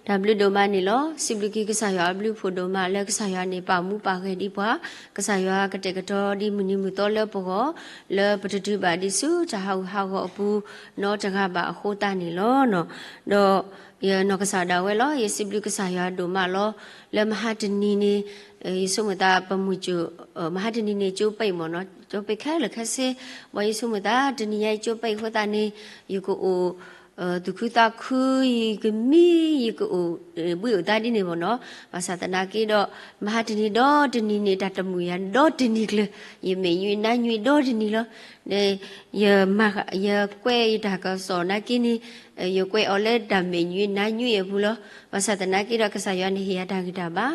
တၢ်ဘျုးဒိၣ်မးန့ၣ်လီၤ. စံးဘျုးက့ၤကစၢ်ယွၤအဘျုးအဖှိၣ်ဒိၣ်မး လၢကစၢ်ယွၤန့ၣ် ပာ်မူပာ်ဂဲၤဒံးပှၤ, ကစၢ်ယွၤကတဲာ်ကတီၤဒံးမုၢ်နံၤမုၢ်သီလၢပဂီၢ်, လၢပတတုၤဘၣ်ဒံးဆူတၢ်ဟးဂူာ်ဟးဂီၤအပူၤ နီတဂၤဘၣ်အဃိသတးန့ၣ်လီၤ. ဒီးယနီၢ်ကစၢ်ဒၣ်ဝဲလီၤ, ယစံးဘျုးကစၢ်ယွၤဒိၣ်မးလီၤ. လၢမဟါတနံၤန့ၣ် ယဆိကမိၣ်သးပမုၢ်ကၠိၣ်, မဟါတနံၤန့ၣ် ကၠိပံးမ့ၢ်နီၤ, ကၠိပံးခဲလၢာ်ခဲဆ့, ဘၣ်ယဆိကမိၣ်သး တနံၤညါအံၤကၠိပံးအဃိသတးန့ၣ် ယကအိၣ် သူၣ်ခုသးခု, ယကမံ, ယကအိၣ်ဘှံးအိၣ်သါဒ်န့ၣ်မ့ၢ်နီၤ. ဘၣ်ဆၣ်သနာ်က့ဒီး မဟါတနံၤဒီတနံၤန့ၣ် တၢ်တမုာ်ယၤဒီတနံၤကျၢၤ, ယမဲာ်ညွံးနါညွံးဒီတနံၤလီၤ. ဒီးယမၤ, ယကွဲးယတၢ်ကစီၣ်နာ်က့န့ၣ်, ယကွဲးအီၤလၢတၢ်မဲာ်ညွံးနါညွံးအပူၤလီၤ. ဘၣ်ဆၣ်သနာ်က့ဒီး ကစၢ်ယွၤန့ၣ်ဟ့ၣ်ယၤတၢ်ဂံၢ်တၢ်ဘါ,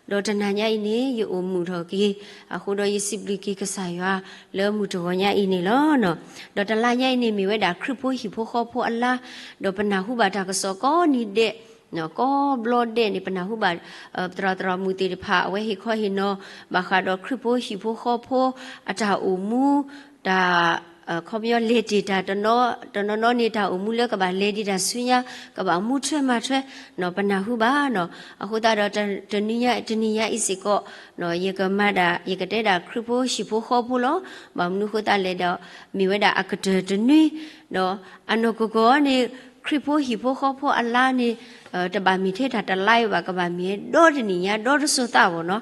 ဒီးတနၤညါအံၤန့ၣ် ယအိၣ်မုာ်ထီၣ်က့ၤ, အဃိဒီးယစံးဘျုးက့ၤကစၢ်ယွၤ လၢမုၢ်တဂီၤညါအံၤန့ၣ်လီၤ. ဒီးတလါညါအံၤန့ၣ် မ့ၢ်ဝဲဒၣ်ခရံာ်ဖိဟံၣ်ဖိဃီဖိအလါ, ဒီးပနၢ်ဟူဘၣ်တၢ်ကစီၣ်ကိးနံၤဒဲး, ကိးဘျီဒဲးန့ၣ် ပနၢ်ဟူဘၣ် သရၣ်သရၣ်မုၣ်သ့ၣ်တဖၣ် အဝဲဟ့ၣ်ခီဟ့ၣ်နီၤ ဘၣ်ဃးဒီးခရံာ်ဖိဟံၣ်ဖိဃီဖိ အတၢ်အိၣ်မူ, တၢ် ခီပညီလဲၤတ့ၢ်တၢ်တနီၤ, တနီၤနီၤန့ၣ် တၢ်အိၣ်မူလၢကဘၣ်လဲၤဒံးတၢ်ဆူညါ, ကဘၣ်မူထွဲမၤထွဲ, ပနၢ်ဟူဘၣ်နီၤ. အဃိသတးဒီး တနံၤညါအံၤစ့ၢ်ကီး ယကမၤဒၣ် ယကတဲဒၣ်ခရံာ်ဖိဟံၣ်ဖိဃီဖိလီၤ. ဘၣ်မနုၤအဃိသတးလဲၣ်ဒီး မ့ၢ်ဝဲဒၣ်အကတၢၢ်တနွံ, ဒီးအနီၢ်ကီၢ်ကီၢ်န့ၣ် ခရံာ်ဖိဟံၣ်ဖိဃီဖိအလါန့ၣ် တဘၣ်မ့ၢ်ထဲတၢ်တလါအံၤဘၣ်, ကဘၣ်မ့ၢ်ဒီတနံၣ်ညါဒီတစိၤသးဘၣ်နီၤ.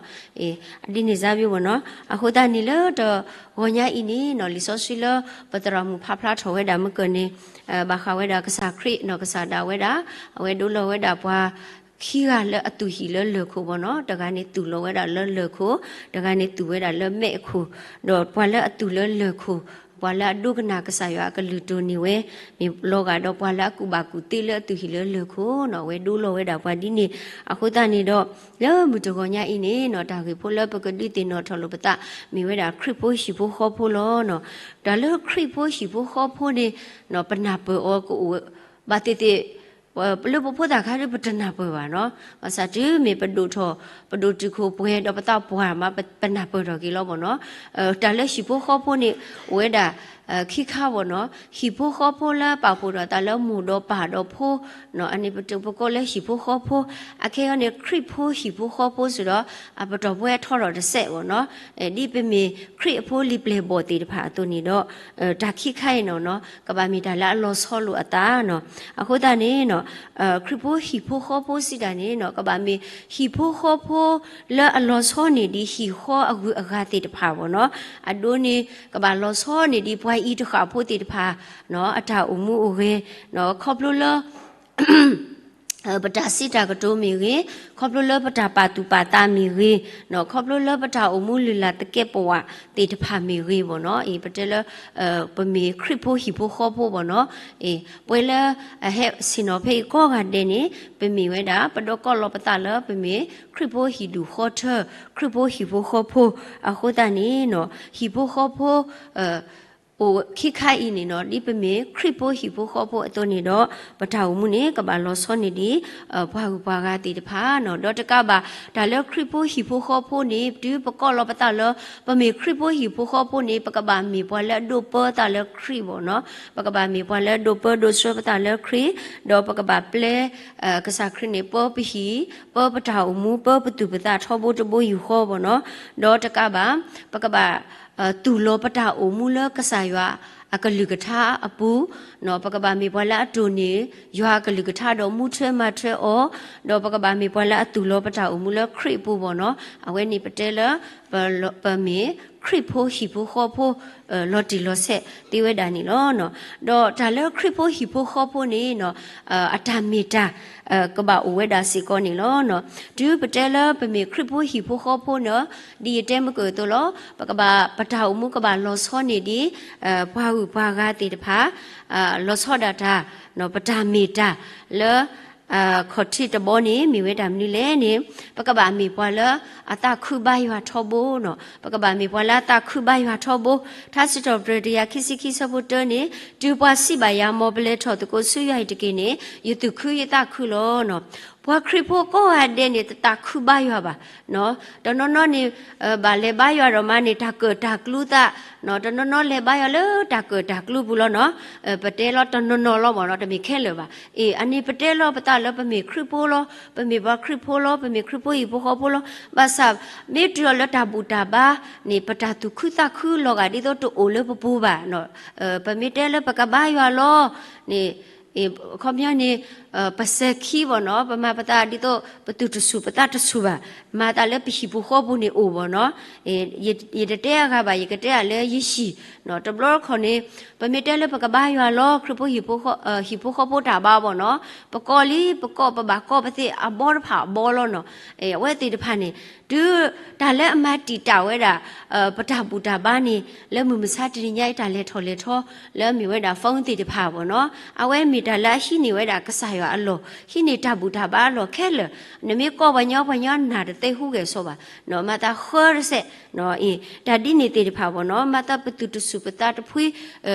ဒ်န့ၣ်စါဘၣ်နီၤ. အဃိသတးန့ၣ်လၢတဂီၤညါအံၤန့ၣ်နီၤ လံာ်စီဆှံလၢပသရၣ်မုၣ်ဖးဖျါထီၣ်ဝဲဒၣ်မုၢ်ကၢၢ်န့ၣ် ဘၣ်ဃးဝဲဒၣ်ကစၢ်ခရံာ်နီၤ ကစၢ်ဒၣ်ဝဲဒၣ် အဝဲဒိလီၤဝဲဒၣ်ပှၤခံဂၤလၢအသူၣ်ဟံၣ်လၢလၢၢ်ခိၣ်ဘၣ်နီၤ. တဂၤန့ၣ်သူၣ်လီၤဝဲဒၣ်လၢလၢၢ်ခိၣ်, တဂၤန့ၣ်သူၣ်ဝဲဒၣ်လၢမဲးအခိၣ်, ဒီးပှၤလၢအသူၣ်လၢလၢၢ်ခိၣ် ပှၤလၢအဒိကနၣ်ကစၢ်ယွၤအကလုၢ်တိၢ်န့ၢ်ဝဲ မ့ၢ်လီၤဂာ်ဒီးပှၤလၢအကူၣ်ဘၣ်ကူၣ်သ့လၢအသူၣ်ဟံၣ်လၢလၢၢ်ခိၣ်နီၤ အဝဲဒိလီၤဝဲဒၣ်ပှၤဒ်န့ၣ်. အဃိသတးန့ၣ်ဒီး လၢမုၢ်တဂီၤညါအံၤန့ၣ်နီၤ တၢ်ဂ့ၢ်ဖိလၢပကဒုးသ့ၣ်နီၣ်ထီၣ်လိာ်ပသး မ့ၢ်ဝဲဒၣ်ခရံာ်ဖိဟံၣ်ဖိဃီဖိလီၤနီၤ. တၢ်လၢခရံာ်ဖိဟံၣ်ဖိဃီဖိန့ၣ်နီၤ ပနၢ်ပၢၢ်အီၤကအိၣ်ဘၣ်သ့ၣ်သ့ၣ် လၢပဖိသၣ်ခါဒ်ပတနၢ်ပၢၢ်ဘၣ်နီၤ. ဘၣ်ဆၣ်တုၤမ့ၢ်ပဒိၣ်ထီၣ် ပဒိၣ်တုာ်ခိၣ်ပှဲၤဒီးပသးပှၢ်မး ပနၢ်ပၢၢ်ထီၣ်က့ၤလီၤဘၣ်နီၤ. တၢ်လၢဟံၣ်ဖိဃီဖိန့ၣ် အိၣ်ဝဲဒၣ် ခံခါဘၣ်နီၤ. ဟံၣ်ဖိဃီဖိလၢပာ်ဖှိၣ်ဒီးသးလၢမိၢ်ဒီးပၢ်ဒီးဖိနီၤ အန့ၣ်ပကိးလၢဟံၣ်ဖိဃီဖိ, အခဲအံၤန့ၣ် ခရံာ်ဖိဟံၣ်ဖိဃီဖိစ့ၢ်ဒီး အပတီၢ်ပှဲၤထီထီၣ်တစဲးဘၣ်နီၤ. ဒ်ပမ့ၢ်ခရံာ်အဖိလံၤပျဲၢ်ဘီၣ်သ့ၣ်တဖၣ်အသိးန့ၣ်ဒီး တၢ်ခံခါအံၤနီၤနီၤ ကဘၣ်မ့ၢ်တၢ်လၢအလီၤဆီလိာ်အသးနီၤ. အဃိသတးန့ၣ်နီၤ ခရံာ်ဖိဟံၣ်ဖိဃီဖိစံးတၢ်န့ၣ်နီၤ ကဘၣ်မ့ၢ်ဟံၣ်ဖိဃီဖိလၢအလီၤဆီန့ၢ်ဒံး ဟံၣ်ဃီအဂုၤအဂၤသ့ၣ်တဖၣ်ဘၣ်နီၤ. အဒိန့ၣ် ကဘၣ်လီၤဆီန့ၢ်ဒံးပှၤအံၤတဃၣ်ဖိသ့ၣ်တဖၣ်နီၤ အတၢ်အိၣ်မူအိၣ်ဂဲၤနီၤ ခီဖျိလၢ ပတၢ်စံးတၢ်ကတိၤမ့ၢ်ဂ့ၤ, ခီဖျိလၢပတၢ်ပာ်သူၣ်ပာ်သးမ့ၢ်ဂ့ၤ, ခီဖျိလၢပတၢ်အိၣ်မူလုၢ်လၢ်သကဲးပဝးသ့ၣ်တဖၣ်မ့ၢ်ဂ့ၤဘၣ်နီၤ. အံၤပတဲလၢ ပမ့ၢ်ခရံာ်ဖိဟံၣ်ဖိဃီဖိဘၣ်နီၤ. အံၤ ပှၤလၢအဟဲဆ့ၣ်နီၤဖဲအံၤကိးဂၤဒဲးန့ၣ် ပမ့ၢ်ဝဲဒၣ် ပဒီကီၢ်လီၤပသးလၢပမ့ၢ်ခရံာ်ဖိဟံၣ်ဒူၣ်ဃီထၢ ခရံာ်ဖိဟံၣ်ဖိဃီဖိ အဃိသတးန့ၣ်နီၤ ဟံၣ်ဖိဃီဖိ အိၣ်ခံခါအံၤန့ၣ်နီၤ ဒ်ပမ့ၢ်ခရံာ်ဖိဟံၣ်ဖိဃီဖိအသိးန့ၣ်ဒီး ပတၢ်အိၣ်မူန့ၣ် ကဘၣ်လီၤဆီန့ၢ်ဒံး ပှၤဂုၤပှၤဂၤသ့ၣ်တဖၣ်နီၤ. ဒီးတကးဘၣ် တၢ်လၢခရံာ်ဖိဟံၣ်ဖိဃီဖိန့ၣ် တုၤပကိးလီၤပသးလၢ ပမ့ၢ်ခရံာ်ဖိဟံၣ်ဖိဃီဖိန့ၣ် ပကဘၣ်မ့ၢ်ပှၤလၢအဒိးပၢသးလၢခရံာ်ဘၣ်နီၤ. ပကဘၣ်မ့ၢ်ပှၤလၢအဒိးပၢဒိးဆှၢပသးလၢခရံာ်, ဒီးပကဘၣ်ပျဲ ကစၢ်ခရံာ်န့ၣ် ပၢပဟံၣ်, ပၢပတၢ်အိၣ်မူ, ပၢပသူၣ်ပသးထီဘိတဘိယူၢ်ဃီဘၣ်နီၤ. ဒီးတကးဘၣ် ပကဘၣ် သူၣ်လီၤပတၢ်အိၣ်မူလၢကစၢ်ယွၤအကလုၢ်ကထါအပူၤ, ပကဘၣ်မ့ၢ်ပှၤလၢအတိၢ်န့ၢ် ယွၤအကလုၢ်ကထါဒီးမူထွဲမၤထွဲအီၤ, ဒီးပကဘၣ်မ့ၢ်ပှၤလၢအသူၣ်လီၤပတၢ်အိၣ်မူလၢခရံာ်အပူၤဘၣ်နီၤ. အဝဲန့ၣ်ပတဲလၢ ပမ့ၢ်ခရံာ်ဖိဟံၣ်ဖိဃီဖိ လီၤတံၢ်လီၤဆဲးသ့ဝဲဒၣ်န့ၣ်လီၤ. ဒီးတၢ်လၢခရံာ်ဖိဟံၣ်ဖိဃီဖိန့ၣ် အတၢ်မ့ၢ်တၢ် ကဘၣ်အိၣ်ဝဲဒၣ်စ့ၢ်ကီးန့ၣ်လီၤ. တုၤပတဲလၢပမ့ၢ်ခရံာ်ဖိဟံၣ်ဖိဃီဖိန့ၣ် ဒ်ယတဲမုၢ်ကၢၢ်အသိးလီၤ. ပကဘၣ် ပတၢ်အိၣ်မူကဘၣ်လီၤဆီန့ၢ်ဒံး ပှၤဂုၤပှၤဂၤသ့ၣ်တဖၣ် လီၤဆီဒၣ်တၢ် ပတၢ်မ့ၢ်တၢ်လၢ ခီၣ်ထံးတဘီန့ၣ် မ့ၢ်ဝဲဒၣ်မနုၤလဲၣ်န့ၣ် ပကဘၣ်မ့ၢ်ပှၤလၢအသးခုဘါယွၤထီဘိနီၤ. ပကဘၣ်မ့ၢ်ပှၤလၢအသးခုဘါယွၤထီဘိ, ထါစံးထီၣ်ပတြၢၤတကယၤခံဆံခံဆၢဖိတၢန့ၣ် တုၤပှၤစံးဘၣ်ယၤ မ်ပလဲၤထီၣ်သကိးဆူယွၤအံၤတက့ၢ်န့ၣ် ယသူၣ်ခုယသးခုလီၤနီၤ. ပှၤခရံာ်ဖိကိးဂၤဒဲးန့ၣ် တသးခုဘါယွၤဘၣ်နီၤ. တနီၤနီၤန့ၣ် ဘၣ်လဲၤဘါယွၤဒီးမးန့ၣ် တၢ်ကၢၣ်တၢ်ကျူသးနီၤ. တနီၤနီၤလဲၤဘါယွၤလၢတၢ်ကၢၣ်တၢ်ကျူပူၤလီၤနီၤ. ပတဲလီၤတနီၤနီၤလီၤဘၣ်နီၤ, တမ့ၢ်ခဲလၢာ်ဘၣ်. အန့ၣ်ပတဲလီၤပသး ပမ့ၢ်တဲလၢပမ့ၢ်ခရံာ်ဖိလီၤ, ပမ့ၢ်ပှၤခရံာ်ဖိလီၤ, ပမ့ၢ်ခရံာ်ဖိဟံၣ်ဖိဃီဖိလီၤ, ဘၣ်ဆၣ်မ့ၢ်တုၤအီၤလၢတၢ်ဘူၣ်တၢ်ဘါန့ၣ် ပတၢ်သူၣ်ခုသးခုလီၤဂာ်ဒ်သိးတအိၣ်လၢပပူၤဘၣ်. ပမ့ၢ်တဲလၢပကဘါယွၤလီၤန့ၣ် အခီပညီန့ၣ် ပစဲၤခံဘၣ်နီၤ, ပမၤပသးဒ်သိးပသူၣ်တဆူၣ်ပသးတဆူၣ်ဘၣ်, မၤသးလၢပဟံၣ်ဖိဃီဖိပူၤန့ၣ်အိၣ်ဘၣ်နီၤ. ယတတဲအဂၤဘၣ်, ယကတဲအလၢယဟံၣ်, တဘျီတခီၣ်န့ၣ် ပမ့ၢ်တဲလၢပကဘါယွၤလီၤ, ခရံာ်ဖိဟံၣ်ဖိဃီဖိတၢ်ဘါဘၣ်နီၤ, ပကိးလံ, ပကိးပဘၣ်ကိးပသ့ၣ်အဘီတဖၣ်အဘီလီၤနီၤ. အဝဲသ့ၣ်တဖၣ်န့ၣ် တုၤတၢ်လၢအမၤတံာ်တာ်ဝဲဒၣ် ပတၢ်ဘူၣ်တၢ်ဘါန့ၣ် လၢမုၢ်မဆါတနံၤညါအံၤတၢ်လဲၤထီၣ်လဲၤထီ လၢအမ့ၢ်ဝဲဒၣ် phone သ့ၣ်တဖၣ်ဘၣ်နီၤ, အဝဲမ့ၢ်တၢ်လၢအဟံးန့ၢ်ဝဲဒၣ်ကစၢ်ယွၤအလီၢ်, ဟံးန့ၢ်တၢ်ဘူၣ်တၢ်ဘါအလီၢ်ခဲလၢာ်, နမ့ၢ်ကိးပှၤညီ ပှၤညီနၢ်တသ့ဟူးဂဲၤဆိဘၣ်, မၤသးဃၢတစဲး, တၢ်ဒ်န့ၣ်သ့ၣ်တဖၣ်ဘၣ်နီၤ, မၤသးပသူၣ်တဆူၣ်ပသးတဖှံ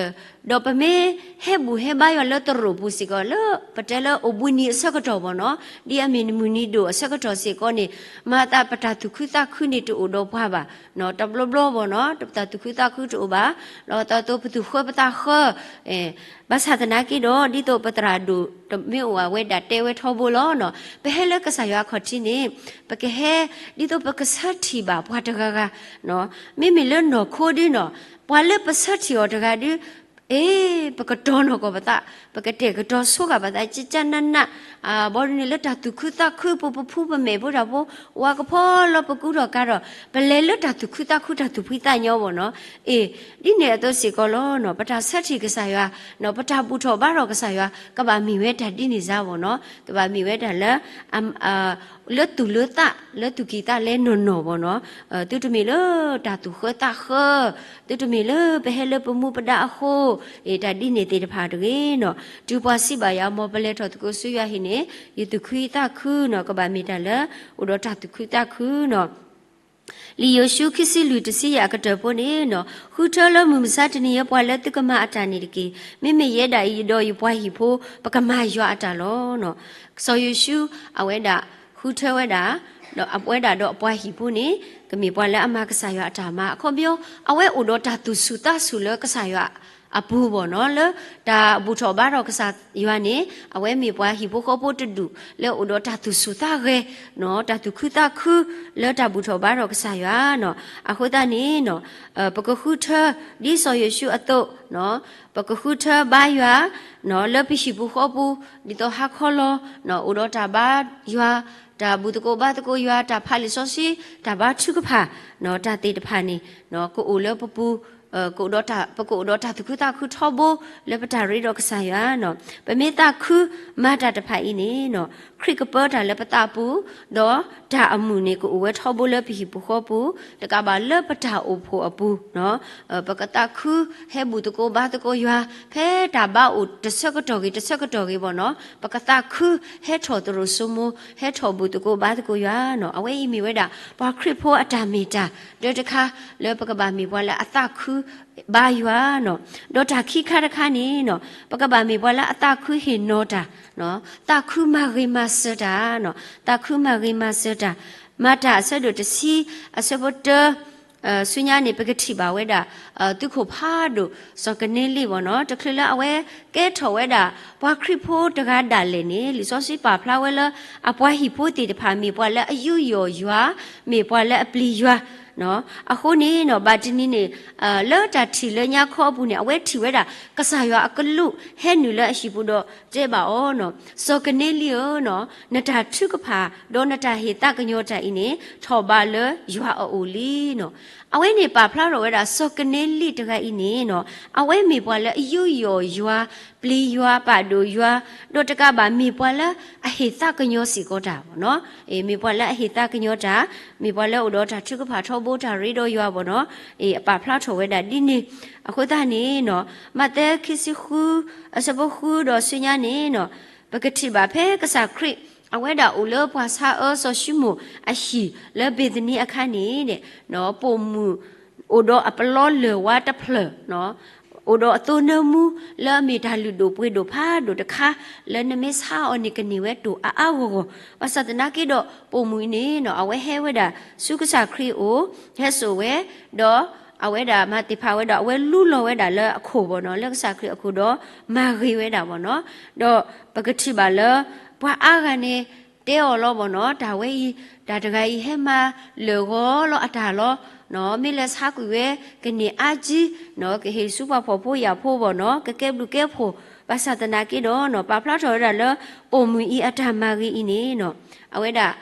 ဒီးပမ့ၢ်ဟဲဘူၣ်ဟဲဘါယွၤလၢသရိာ်ပူၤစ့ၢ်ကီး လၢပတဲလၢအိၣ်ဘှံးနံၤအဆၢကတီၢ်ဘၣ်နီၤ, ဒ်အမ့ၢ်မုၢ်နံၤဒိၣ်အဆၢကတီၢ်စ့ၢ်ကီးန့ၣ် မၤသးပတၢ်သူၣ်ခုသးခုန့ၣ်တအိၣ်ဒီးပှၤဘၣ်, တဘျီဘျီဘၣ်နီၤ, ပတၢ်သူၣ်ခုသးခုတအိၣ်ဘၣ်, ဒီးသးသိးပသူၣ်ဃၢပသးဃၢ ဘၣ်ဆၣ်သနာ်က့ဒီး ဒ်သိးပသရၣ်ဒိၣ်တမ့ၢ်အိၣ်အဝဲဒၣ်တဲဝဲထီဘိလီၤနီၤ, ပဟဲလၢကစၢ်ယွၤအခီၣ်ထံးန့ၣ် ပကဟဲ ဒ်သိးပကဆၢထံၣ်ဘၣ်ပှၤတဂၤဂၤ, မ့မ့ၢ်လၢနီၢ်ခိဒ်နီၤ, ပှၤလၢပဆၢထံၣ်အီၤတဂၤဒ် အ့ ပကတီၤနီၢ်ကီၢ်ပသး, ပကတဲာ်ကတီၤဆိဃာ်ပသး ကကနးနး, ဘီဒ်န့ၣ်လၢတၢ်သူၣ်ခုသးခု ပပဖှူပမဲာ်ဖိတၢ်ဖိ ဝါကဖီလီၤ ပကူထီၣ်ကၤထီၣ် ပလဲၤလၢတၢ်သူၣ်ခုသးခု တၢ်သူၣ်ဖှံသးညီဘၣ်နီၤ, အ့ ဒ်န့ၣ်အသိးစ့ၢ်ကီးလီၤ, ပတၢ်ဆၢထံၣ်ကစၢ်ယွၤ, ပတၢ်ဘူၣ်ထီၣ်ဘါထီၣ်ကစၢ်ယွၤ ကဘၣ်မ့ၢ်ဝဲတၢ်ဒ်န့ၣ်စ့ၢ်ဘၣ်နီၤ, ကဘၣ်မ့ၢ်ဝဲဒၣ်လၢ လၢသူၣ်လၢသး လၢသူၣ်ကံၢ်သးလဲနီၢ်နီၢ်ဘၣ်နီၤ, သုတမ့ၢ်လၢတၢ်သူၣ်ဃၢသးဃၢ, သုတမ့ၢ်လၢပဟဲလၢပမူပဒါအဃိ, အ့ တၢ်ဒ်န့ၣ်သ့ၣ်တဖၣ်တဂ့ၤနီၤ, တုၤပှၤစံးဘၣ်ယၤ မ်ပလဲၤထီၣ်သကိးဆူယွၤဟံၣ်န့ၣ် ယသူၣ်ခုသးခုနီၤ, ကဘၣ်မ့ၢ်တၢ်လၢ အိၣ်ဒီးတၢ်သူၣ်ခုသးခုနီၤ လံာ်ယိၤၡူ ခံဆံလွံၢ် တဆံယဲၢ်အကတၢၢ်ဖိန့ၣ်နီၤ, ဃုထၢလၢမုၢ်မဆါတနံၤအံၤ ပှၤလၢသုကမၤအတၢ်န့ၣ်တက့ၢ်. မ့မ့ၢ်ယဲဒၣ်အံၤဒီးယပှၤဟံၣ်ဖိ ပကမၤယွၤအတၢ်လီၤ. စီၤယိၤၡူ အဝဲဒၣ်ဃုထၢဝဲဒၣ် ဒီးအဝဲဒၣ်ဒီးအပှၤဟံၣ်ဖိန့ၣ် ကမ့ၢ်ပှၤလၢအမၤကစၢ်ယွၤအတၢ်မၤ အခီပညီ အဝဲအိၣ်ဒီးတၢ်သူၣ်ဆူၣ်သးဆူၣ်လၢကစၢ်ယွၤအပူၤဘၣ်နီၤ, လၢတၢ်ဘူၣ်ထီၣ်ဘါထီၣ်ကစၢ်ယွၤန့ၣ် အဝဲမ့ၢ်ပှၤဟံၣ်ဖိဃီဖိတဒူၣ် လၢအိၣ်ဒီးတၢ်သူၣ်ဆူၣ်သးဂဲၤ တၢ်သူၣ်ခုသးခု လၢတၢ်ဘူၣ်ထီၣ်ဘါထီၣ်ကစၢ်ယွၤနီၤ. အဃိသတးန့ၣ် ပကဃုထၢ ဒ်စီၤယိၤၡူအသိး ပကဃုထၢဘါယွၤ လၢပဟံၣ်ပူၤဃီပူၤ ဒ်သိးဟါခီလီၤ အိၣ်ဒီးတၢ်ဘါယွၤ တၢ်ဘူၣ်သကိးဘါသကိးယွၤ တၢ်ဖးလံာ်စီဆှံ တၢ်ဘါထုကဖၣ် တၢ်သ့ၣ်တဖၣ်န့ၣ် ကအိၣ်လၢပပူၤ ပကအိၣ်ဒီးတၢ်သူၣ်ခုသးခုထီဘိ လၢပတၢ်ရ့ဒီးကစၢ်ယွၤနီၤ. ပမ့ၢ်သးခုမၤတၢ်တဖၣ်အံၤန့ၣ် ခရံာ်ကပၢတၢ်လၢပသးပူၤ ဒီးတၢ်အမုာ်န့ၣ် ကအိၣ်ဝဲထီဘိလၢပဟံၣ်ပူၤဃီပူၤ တကးဘၣ်လၢပတၢ်အိၣ်ဖှိၣ်အပူၤ ပကသးခုဟဲဘူၣ်သကိးဘါသကိးယွၤ ဖဲတၢ်ဘါအိၣ်တဆၢကတီၢ်ဂ့ၤ တဆၢကတီၢ်ဂ့ၤဘၣ်နီၤ ပကသးခုဟဲထီၣ်သရိာ်စိမိၤ ဟဲထီၣ်ဘူၣ်သကိးဘါသကိးယွၤနီၤ. အဝဲအံၤမ့ၢ်ဝဲဒၣ် ပှၤခရံာ်ဖိအတၢ်မ့ၢ်တၢ် တၢတခါ လၢပကဘၣ်မ့ၢ်ပှၤလၢအသးခုဘါယွၤနီၤ. ဒီးတၢ်ခံခါတခါန့ၣ်နီၤ ပကဘၣ်မ့ၢ်ပှၤလၢအသးခုဟ့ၣ်နီၤတၢ် သးခုမၤဂ့ၤမၤစၢၤတၢ်နီၤ သးခုမၤဂ့ၤမၤစၢၤတၢ်. မၤတၢ်အဆၢဒိၣ်တဆံ အဆၢဖိတၢ ဆူညါန့ၣ် ပကထံၣ်ဘၣ်ဝဲဒၣ် သုးခိၣ်ဖးဒိၣ် စီၤကနၤလံဘၣ်နီၤ တချုးလၢအဝဲကဲထီၣ်ဝဲဒၣ် ပှၤခရံာ်ဖိတဂၤဒၣ်လဲာ်န့ၣ် လံာ်စီဆှံပာ်ဖျါဝဲလၢ အပှၤဟံၣ်ဖိသ့ၣ်တဖၣ် မ့ၢ်ပှၤလၢအယူးယီၣ်ယွၤ မ့ၢ်ပှၤလၢအပျံၤယွၤ အဃိန့ၣ်နီၤ ဘၣ်တနံၤန့ၣ် လၢတၢ်ထံၣ်လၢညါခီအပူၤန့ၣ် အဝဲထံၣ်ဝဲဒၣ် ကစၢ်ယွၤအကလူးဟဲနုာ်လၢအဟံၣ်ပူၤဒီးတဲဘၣ်အီၤနီၤ စီၤကနၤလံဧၢနီၤ နတၢ်ထုကဖၣ် ဒီးနတၢ်ဟ့ၣ်သးကညီၤတၢ်အံၤန့ၣ် ထီၣ်ဘးလၢယွၤအအိၣ်လံနီၤ. အဝဲန့ၣ်ပာ်ဖျါထီၣ်ဝဲဒၣ် စီၤကနၤလံတဂၤအံၤန့ၣ်နီၤ အဝဲမ့ၢ်ပှၤလၢအယူးယီၣ်ယွၤ ပျံၤယွၤ ပာ်ဒိၣ်ယွၤ ဒီးတကးဘၣ်မ့ၢ်ပှၤလၢအဟ့ၣ်သးကညီၤစ့ၢ်ကီးတၢ်နီၤ မ့ၢ်ပှၤလၢအဟ့ၣ်သးကညီၤတၢ် မ့ၢ်ပှၤလၢအိၣ်ဒီးတၢ်ထုကဖၣ်ထီဘိတၢ်ရ့ဒီးယွၤဘၣ်နီၤ အပာ်ဖျါထီၣ်ဝဲဒၣ်ဒ်န့ၣ်. အဃိသတးန့ၣ်နီၤ မးသဲခံဆံဃု အဆၢဖိဃုဒီးဆူညါန့ၣ်နီၤ ပကထံၣ်ဘၣ်ဖဲကစၢ်ခရံာ် အဝဲဒၣ်အိၣ်လၢပှၤဆါအၢစီၤၡံမိၣ်အဟံၣ်လၢဘ့ၤသနံအခါန့ၣ် ပိာ်မုၣ် အိၣ်ဒီးအပလီလၢၢ်ဝါတဖျၢၣ် အိၣ်ဒီးအသိနၢမူ လၢအမ့ၢ်တၢ်လုၢ်ဒိၣ်ပှ့ၤဒိၣ်ဖးဒိၣ်တခါ လၢနမ့ၢ်ဆါအီၤန့ၣ် ကန့ၢ်ဝဲတိၢ်အါအါဂီၢ်ဂီၢ်. ဘၣ်ဆၣ်သနာ်က့ဒီး ပိာ်မုၣ်အံၤန့ၣ်နီၤ အဝဲဟဲဝဲဒၣ်ဆူကစၢ်ခရံာ်အအိၣ် ဟဲစိာ်ဝဲ ဒီးအဝဲဒၣ်မၤသ့ၣ်ဖးဝဲဒီး အဝဲလူလီၤဝဲဒၣ်လၢအခိၣ်ဘၣ်နီၤ လၢကစၢ်ခရံာ်အခိၣ်ဒီး မၤဂ့ၤဝဲဒၣ်ဘၣ်နီၤ. ဒီးပကထံၣ်ဘၣ်လၢ ပှၤအါဂၤန့ၣ် တဲအီၤလီၤဘၣ်နီၤ, တၢ်ဝဲအံၤ, တၢ်တဂၤအံၤဟဲမၤလၢာ်ဂီၤလီၤအတၢ်လီၤ. မ့ၢ်လဲၤဆါကွံာ်ဝဲ ကန့ၢ်အါကံ, ကဟ့ၣ်ဆူပှၤဖှီၣ်ဖိယာ်ဖိဘၣ်နီၤ, ကကဲဘျုးကဲဖှိၣ်, ဘၣ်ဆၣ်သနာ်က့ဒီးနီၤ, ပာ်ဖျါထီၣ်ဝဲဒၣ်လၢ ပိာ်မုၣ်အံၤအတၢ်မၤဂ့ၤအံၤန့ၣ်နီၤ, အဝဲဒၣ်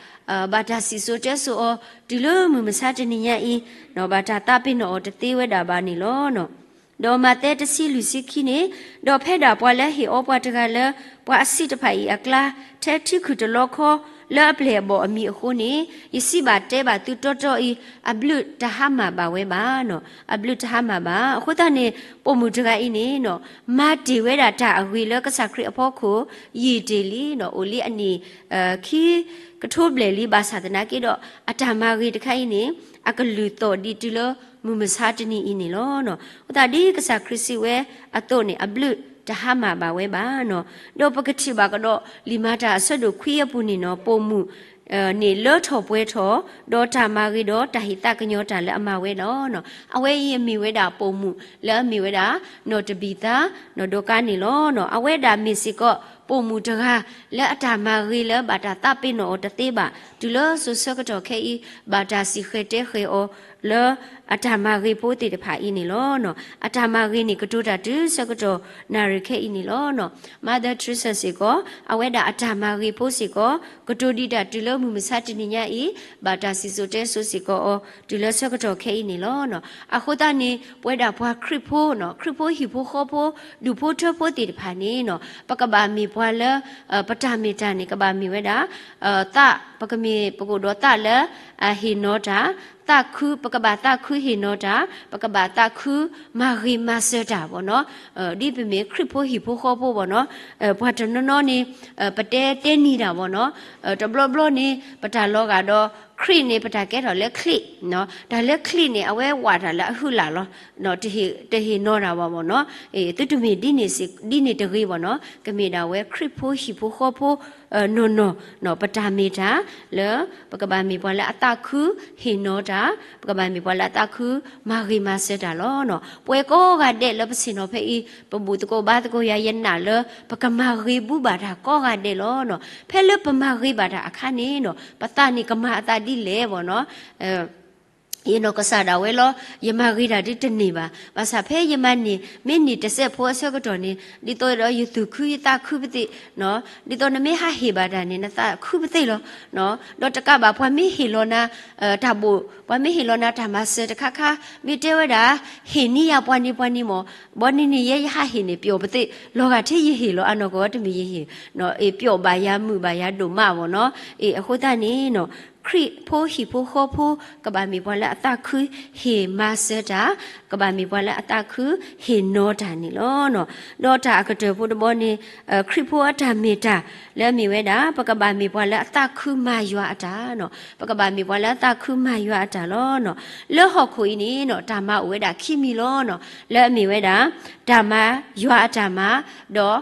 ဘၣ်တၢ်စံၣ်စိၤတဲစိၤအီၤ တုၤလၢမုၢ်မဆါတနံၤညါအံၤ, ဘၣ်တၢ်သးပ့ၤနီၣ်အီၤတသ့ဝဲဒၣ်ဘၣ်န့ၣ်လီၤ. ဒီးမးသဲတဆံလွံၢ်ဆံခံန့ၣ်, ဒီးဖဲဒၣ်ပှၤလၢဟ့ၣ်အီပှၤတဂၤလၢ ပှၤအဆံးတဖၣ်အံၤအကျါ, ထဲထံခုၣ်တလီခီ လၢအပျဲၢ်အဘီၣ်အမံၤအဃိန့ၣ်, ယစံးဘၣ်တဲဘၣ်သုတီတီအံၤ, အဘျုးတဟါမၢ်ဘၣ်ဝဲဘၣ်နီၤ, အဘျုးတဟါမၢ်ဘၣ်. အဃိသတးန့ၣ် ပိာ်မုၣ်တဂၤအံၤန့ၣ်နီၤ, မၤတ့ၢ်ဝဲဒၣ်တၢ်အဂ့ၤလၢကစၢ်ခရံာ်အဖီခိၣ် ယံာ်တ့ၢ်လံနီၤ, အိၣ်လံအနံၣ် ခံကထိဘျဲၣ်လံ, ဘၣ်ဆၣ်သနာ်က့ဒီး အတၢ်မၤဂ့ၤတခါအံၤန့ၣ် အကလုၢ်သီၣ်ဒံးတုၤလၢမုၢ်မဆါတနံၤအံၤန့ၣ်လီၤ. အဃိသတးဒ်ကစၢ်ခရံာ်စံးဝဲအသိးန့ၣ် အဘျုးတဟါမၢ်ဘၣ်ဝဲဘၣ်နီၤ. ဒီးပကထံၣ်ဘၣ်ကဒီး လံာ်မၤတၢ်အဆၢဒိၣ်ခွံအပူၤန့ၣ်နီၤ, ပိာ်မုၣ် န့ၣ်လၢထီၣ်ပှဲၤထီၣ် ဒီးတၢ်မၤဂ့ၤဒီးတၢ်ဟ့ၣ်သးကညီၤတၢ်လၢအမၤဝဲလီၤ. အဝဲအံၤအမ့ၢ်ဝဲဒၣ်ပိာ်မုၣ်လၢအမ့ၢ်ဝဲဒၣ် နီၢ်တဘံၤသါ နီၢ်ဒိကါန့ၣ်လီၤ. အဝဲဒၣ်မ့ၢ်စ့ၢ်ကီး ပိာ်မုၣ်တဂၤ လၢအတၢ်မၤဂ့ၤလၢဘၣ်တၢ်သးပ့ၤနီၣ်အီၤတသ့ဘၣ်, တုၤလၢစိၤဆၢကတီၢ်ခဲအံၤ ဘၣ်တၢ်စံၣ်ဃဲၤတဲဃဲၤအီၤ လၢအတၢ်မၤဂ့ၤဖိသ့ၣ်တဖၣ်အံၤန့ၣ်လီၤ. အတၢ်မၤဂ့ၤန့ၣ် ကတိၤတၢ်တုၤဆၢကတီၢ်နၣ်ရံၣ်ခဲအံၤန့ၣ်လီၤ. Mother Teresa စ့ၢ်ကီး အဝဲဒၣ်အတၢ်မၤဂ့ၤဖိစ့ၢ်ကီး ကတိၤဒံးတၢ်တုၤလၢမုၢ်မဆါတနံၤညါအံၤ, ဘၣ်တၢ်စံၣ်စိၤတဲစိၤစ့ၢ်ကီးအီၤ တုၤလၢဆၢကတီၢ်ခဲအံၤန့ၣ်လီၤ. အဃိသတးန့ၣ် ပဝဲဒၣ်ပှၤခရံာ်ဖိနီၤ, ခရံာ်ဖိဟံၣ်ဖိဃီဖိ ဒူၣ်ဖိထၢဖိသ့ၣ်တဖၣ်န့ၣ်နီၤ, ပကဘၣ်မ့ၢ်ပှၤလၢ ပတၢ်မ့ၢ်တၢ်န့ၣ် ကဘၣ်မ့ၢ်ဝဲဒၣ် သး, ပကမ့ၢ်ပကအိၣ်ဒီးသးလၢ အဟ့ၣ်နီၤတၢ်, သးခု, ပကဘၣ်သးခုဟ့ၣ်နီၤတၢ်, ပကဘၣ်သးခုမၤဂ့ၤမၤစၢၤတၢ်ဘၣ်နီၤ. ဒ်ပမ့ၢ်ခရံာ်ဖိဟံၣ်ဖိဃီဖိဘၣ်နီၤ, ပှၤတနီၤနီၤန့ၣ် ပတဲတဲနံၤတၢ်ဘၣ်နီၤ, တဘျီဘျီန့ၣ် ပတၢ်လီၤဂာ်ဒီး ခရံာ်န့ၣ် ပတၢ်ကဲထီၣ်လၢချံး, တၢ်လၢချံးန့ၣ် အဝဲဝးတၢ်လၢအဟုးလၢ်လီၤ, တဟ့ၣ်နီၤတၢ်ဘၣ်ဘၣ်နီၤ, သုတမ့ၢ်ဒ်န့ၣ်တဂ့ၤဘၣ်နီၤ, ကမ့ၢ်ဒၣ်ဝဲခရံာ်ဖိဟံၣ်ဖိဃီဖိ နီၢ်နီၢ်, ပတၢ်မ့ၢ်တၢ်လၢ ပကဘၣ်မ့ၢ်ပှၤလၢအသးခုဟ့ၣ်နီၤတၢ်, ပကဘၣ်မ့ၢ်ပှၤလၢအသးခုမၤဂ့ၤမၤစၢၤတၢ်လီၤ. ပဝဲကိးဂၤဒဲးလၢပဆ့ၣ်နီၤဖဲအံၤ ပဘူၣ်သကိးဘါသကိးယၤ ယနာ်လၢ ပကမၤဂ့ၤဘူဘၣ်တၢ်ကိးဂၤဒဲးလီၤ. ဖဲလၢပမၤဂ့ၤဘၣ်တၢ်အခါန့ၣ်နီၤ, ပသးန့ၣ်ကမၤအသးဒ်လဲၣ်ဘၣ်နီၤ ယနီၢ်ကစၢ်ဒၣ်ဝဲလီၤ, ယမၤဂ့ၤတၢ်ဒ်တန့ၢ်ဘၣ်. ဘၣ်ဆၣ်ဖဲယမၤန့ၢ် မ့ၢ်န့ၢ်တစဲးဖိအဆၢကတီၢ်န့ၣ် ဒ်သိးဒီးယသူၣ်ခုယသးခုပသ့ၣ်, ဒ်သိးနမ့ၢ်ဟးဟ့ၣ်ဘၣ်တၢ်န့ၣ် နသးခုပသ့ၣ်လီၤ. ဒီးတကးဘၣ် ပှၤမ့ၢ်ဟ့ၣ်လီၤနၤ တၢ်ဘိၣ်, ပှၤမ့ၢ်ဟ့ၣ်လီၤနၤတၢ်မၤစၢၤတခါခါ, မ့ၢ်တဲဝဲဒၣ် ဟ့ၣ်န့ၢ်ယၤပှၤန့ၣ်ပှၤန့ၣ်မၢ်, ဘီန့ၣ်န့ၣ် ယဲယဟးဟ့ၣ်န့ၣ် ပျီၣ်ပသ့ၣ်, လီၤဂာ်ထဲယဟ့ၣ်လီၤအနီၢ်ကီၢ် တမ့ၢ်ယဟ့ၣ်, ပျီၣ်ဘၣ်ယၤမုာ်ဘၣ်ယၤဒိၣ်မးဘၣ်နီၤ. အဃိသတးန့ၣ် ခရံာ်ဖိဟံၣ်ဖိဃီဖိ ကဘၣ်မ့ၢ်ပှၤလၢအသးခုဟ့ၣ်မၤစၢၤတၢ်, ကဘၣ်မ့ၢ်ပှၤလၢအသးခုဟ့ၣ်နီၤတၢ်န့ၣ်လီၤ. ဒီးတၢ်အကတၢၢ်ဖိတဘီန့ၣ် ခရံာ်ဖိအတၢ်မ့ၢ်တၢ်လၢအမ့ၢ်ဝဲဒၣ် ပကဘၣ်မ့ၢ်ပှၤလၢအသးခုမၤယွၤအတၢ်, ပကဘၣ်မ့ၢ်ပှၤလၢအသးခုမၤယွၤအတၢ်လီၤ. လၢဟီၣ်ခိၣ်အံၤန့ၣ် တၢ်မၤအိၣ်ဝဲဒၣ်ခံမံၤလီၤ. လၢအမ့ၢ်ဝဲဒၣ် တၢ်မၤယွၤအတၢ်မၤ, ဒီး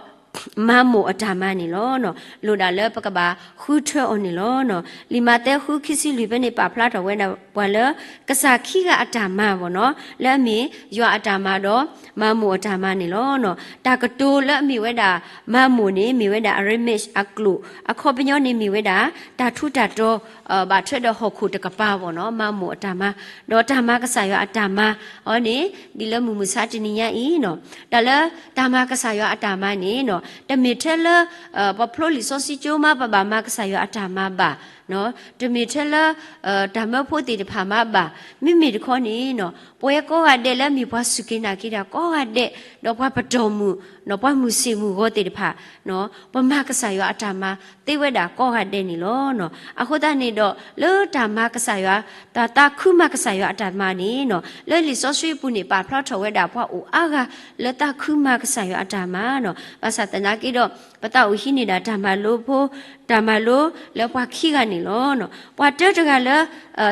မၤမိၣ်အတၢ်မၤန့ၣ်လီၤ. လိၣ်ဒၣ်လၢပကဘၣ်ဃုထၢအီၤန့ၣ်လီၤ. လံာ်မးသဲဃုခံဆံလွံၢ်ဖဲန့ၣ် ပာ်ဖျါထီၣ်ဝဲဒၣ်ပှၤလၢ ကစၢ်ခံဂၤအတၢ်မၤဘၣ်နီၤ, လၢအမ့ၢ်ယွၤအတၢ်မၤဒီး မၤမိၣ်အတၢ်မၤန့ၣ်လီၤ. တၢ်ကတိၤလၢအမ့ၢ်ဝဲဒၣ် မၤမိၣ်န့ၣ် မ့ၢ်ဝဲဒၣ် Aramaic အကျိာ်, အခီပညီန့ၣ်မ့ၢ်ဝဲဒၣ် တၢ်ထူးတၢ်တီၤ ဘၣ်ထွဲဒီးဟီၣ်ခိၣ်တကပၤဘၣ်နီၤ, မၤမိၣ်အတၢ်မၤ, ဒီးတၢ်မၤကစၢ်ယွၤအတၢ်မၤအီၤန့ၣ် ဒ်လၢမုၢ်မဆါတနံၤညါအံၤနီၤ, တၢ်လၢတၢ်မၤကစၢ်ယွၤအတၢ်မၤန့ၣ်နီၤ, တမ့ၢ်ထဲလၢ ပဖျိလံာ်စီဆှံကၠိမး ပဘၣ်မၤကစၢ်ယွၤအတၢ်မၤဘၣ်, တမ့ၢ်ထဲလၢ တၢ်မၢဖိသ့ၣ်တဖၣ်မၤဘၣ်, မ့မ့ၢ်တခီန့ၣ်နီၤ, ပဝဲကိးဂၤဒဲးလၢအမ့ၢ်ပှၤစူၢ်က့ၤနာ်က့ၤတၢ်ကိးဂၤဒဲး, ဒီးပှၤပတီၢ်မုၢ်နီၤ, ပှၤမုၢ်ဆ့ၣ်မုၢ်ဂီၤသ့ၣ်တဖၣ် ပမၤကစၢ်ယွၤအတၢ်မၤသ့ဝဲဒၣ်ကိးဂၤဒဲးန့ၣ်လီၤ. အဃိသတးန့ၣ်ဒီး လၢတၢ်မၤကစၢ်ယွၤ, တၢ်သးခုမၤကစၢ်ယွၤအတၢ်မၤန့ၣ်နီၤ, လၢလံာ်စီဆှံအပူၤန့ၣ် ပာ်ဖျါထီၣ်ဝဲဒၣ်ပှၤအိၣ်အါဂၤလၢသးခုမၤကစၢ်ယွၤအတၢ်မၤနီၤ, ဘၣ်ဆၣ်သနာ်က့ဒီး ပသးအိၣ်ဟံးန့ၢ်ဒၣ်တၢ်မၤလိဖိ, တၢ်မၤလိလၢပှၤခံဂၤန့ၣ်လီၤ. ပှၤတၢတဂၤလၢ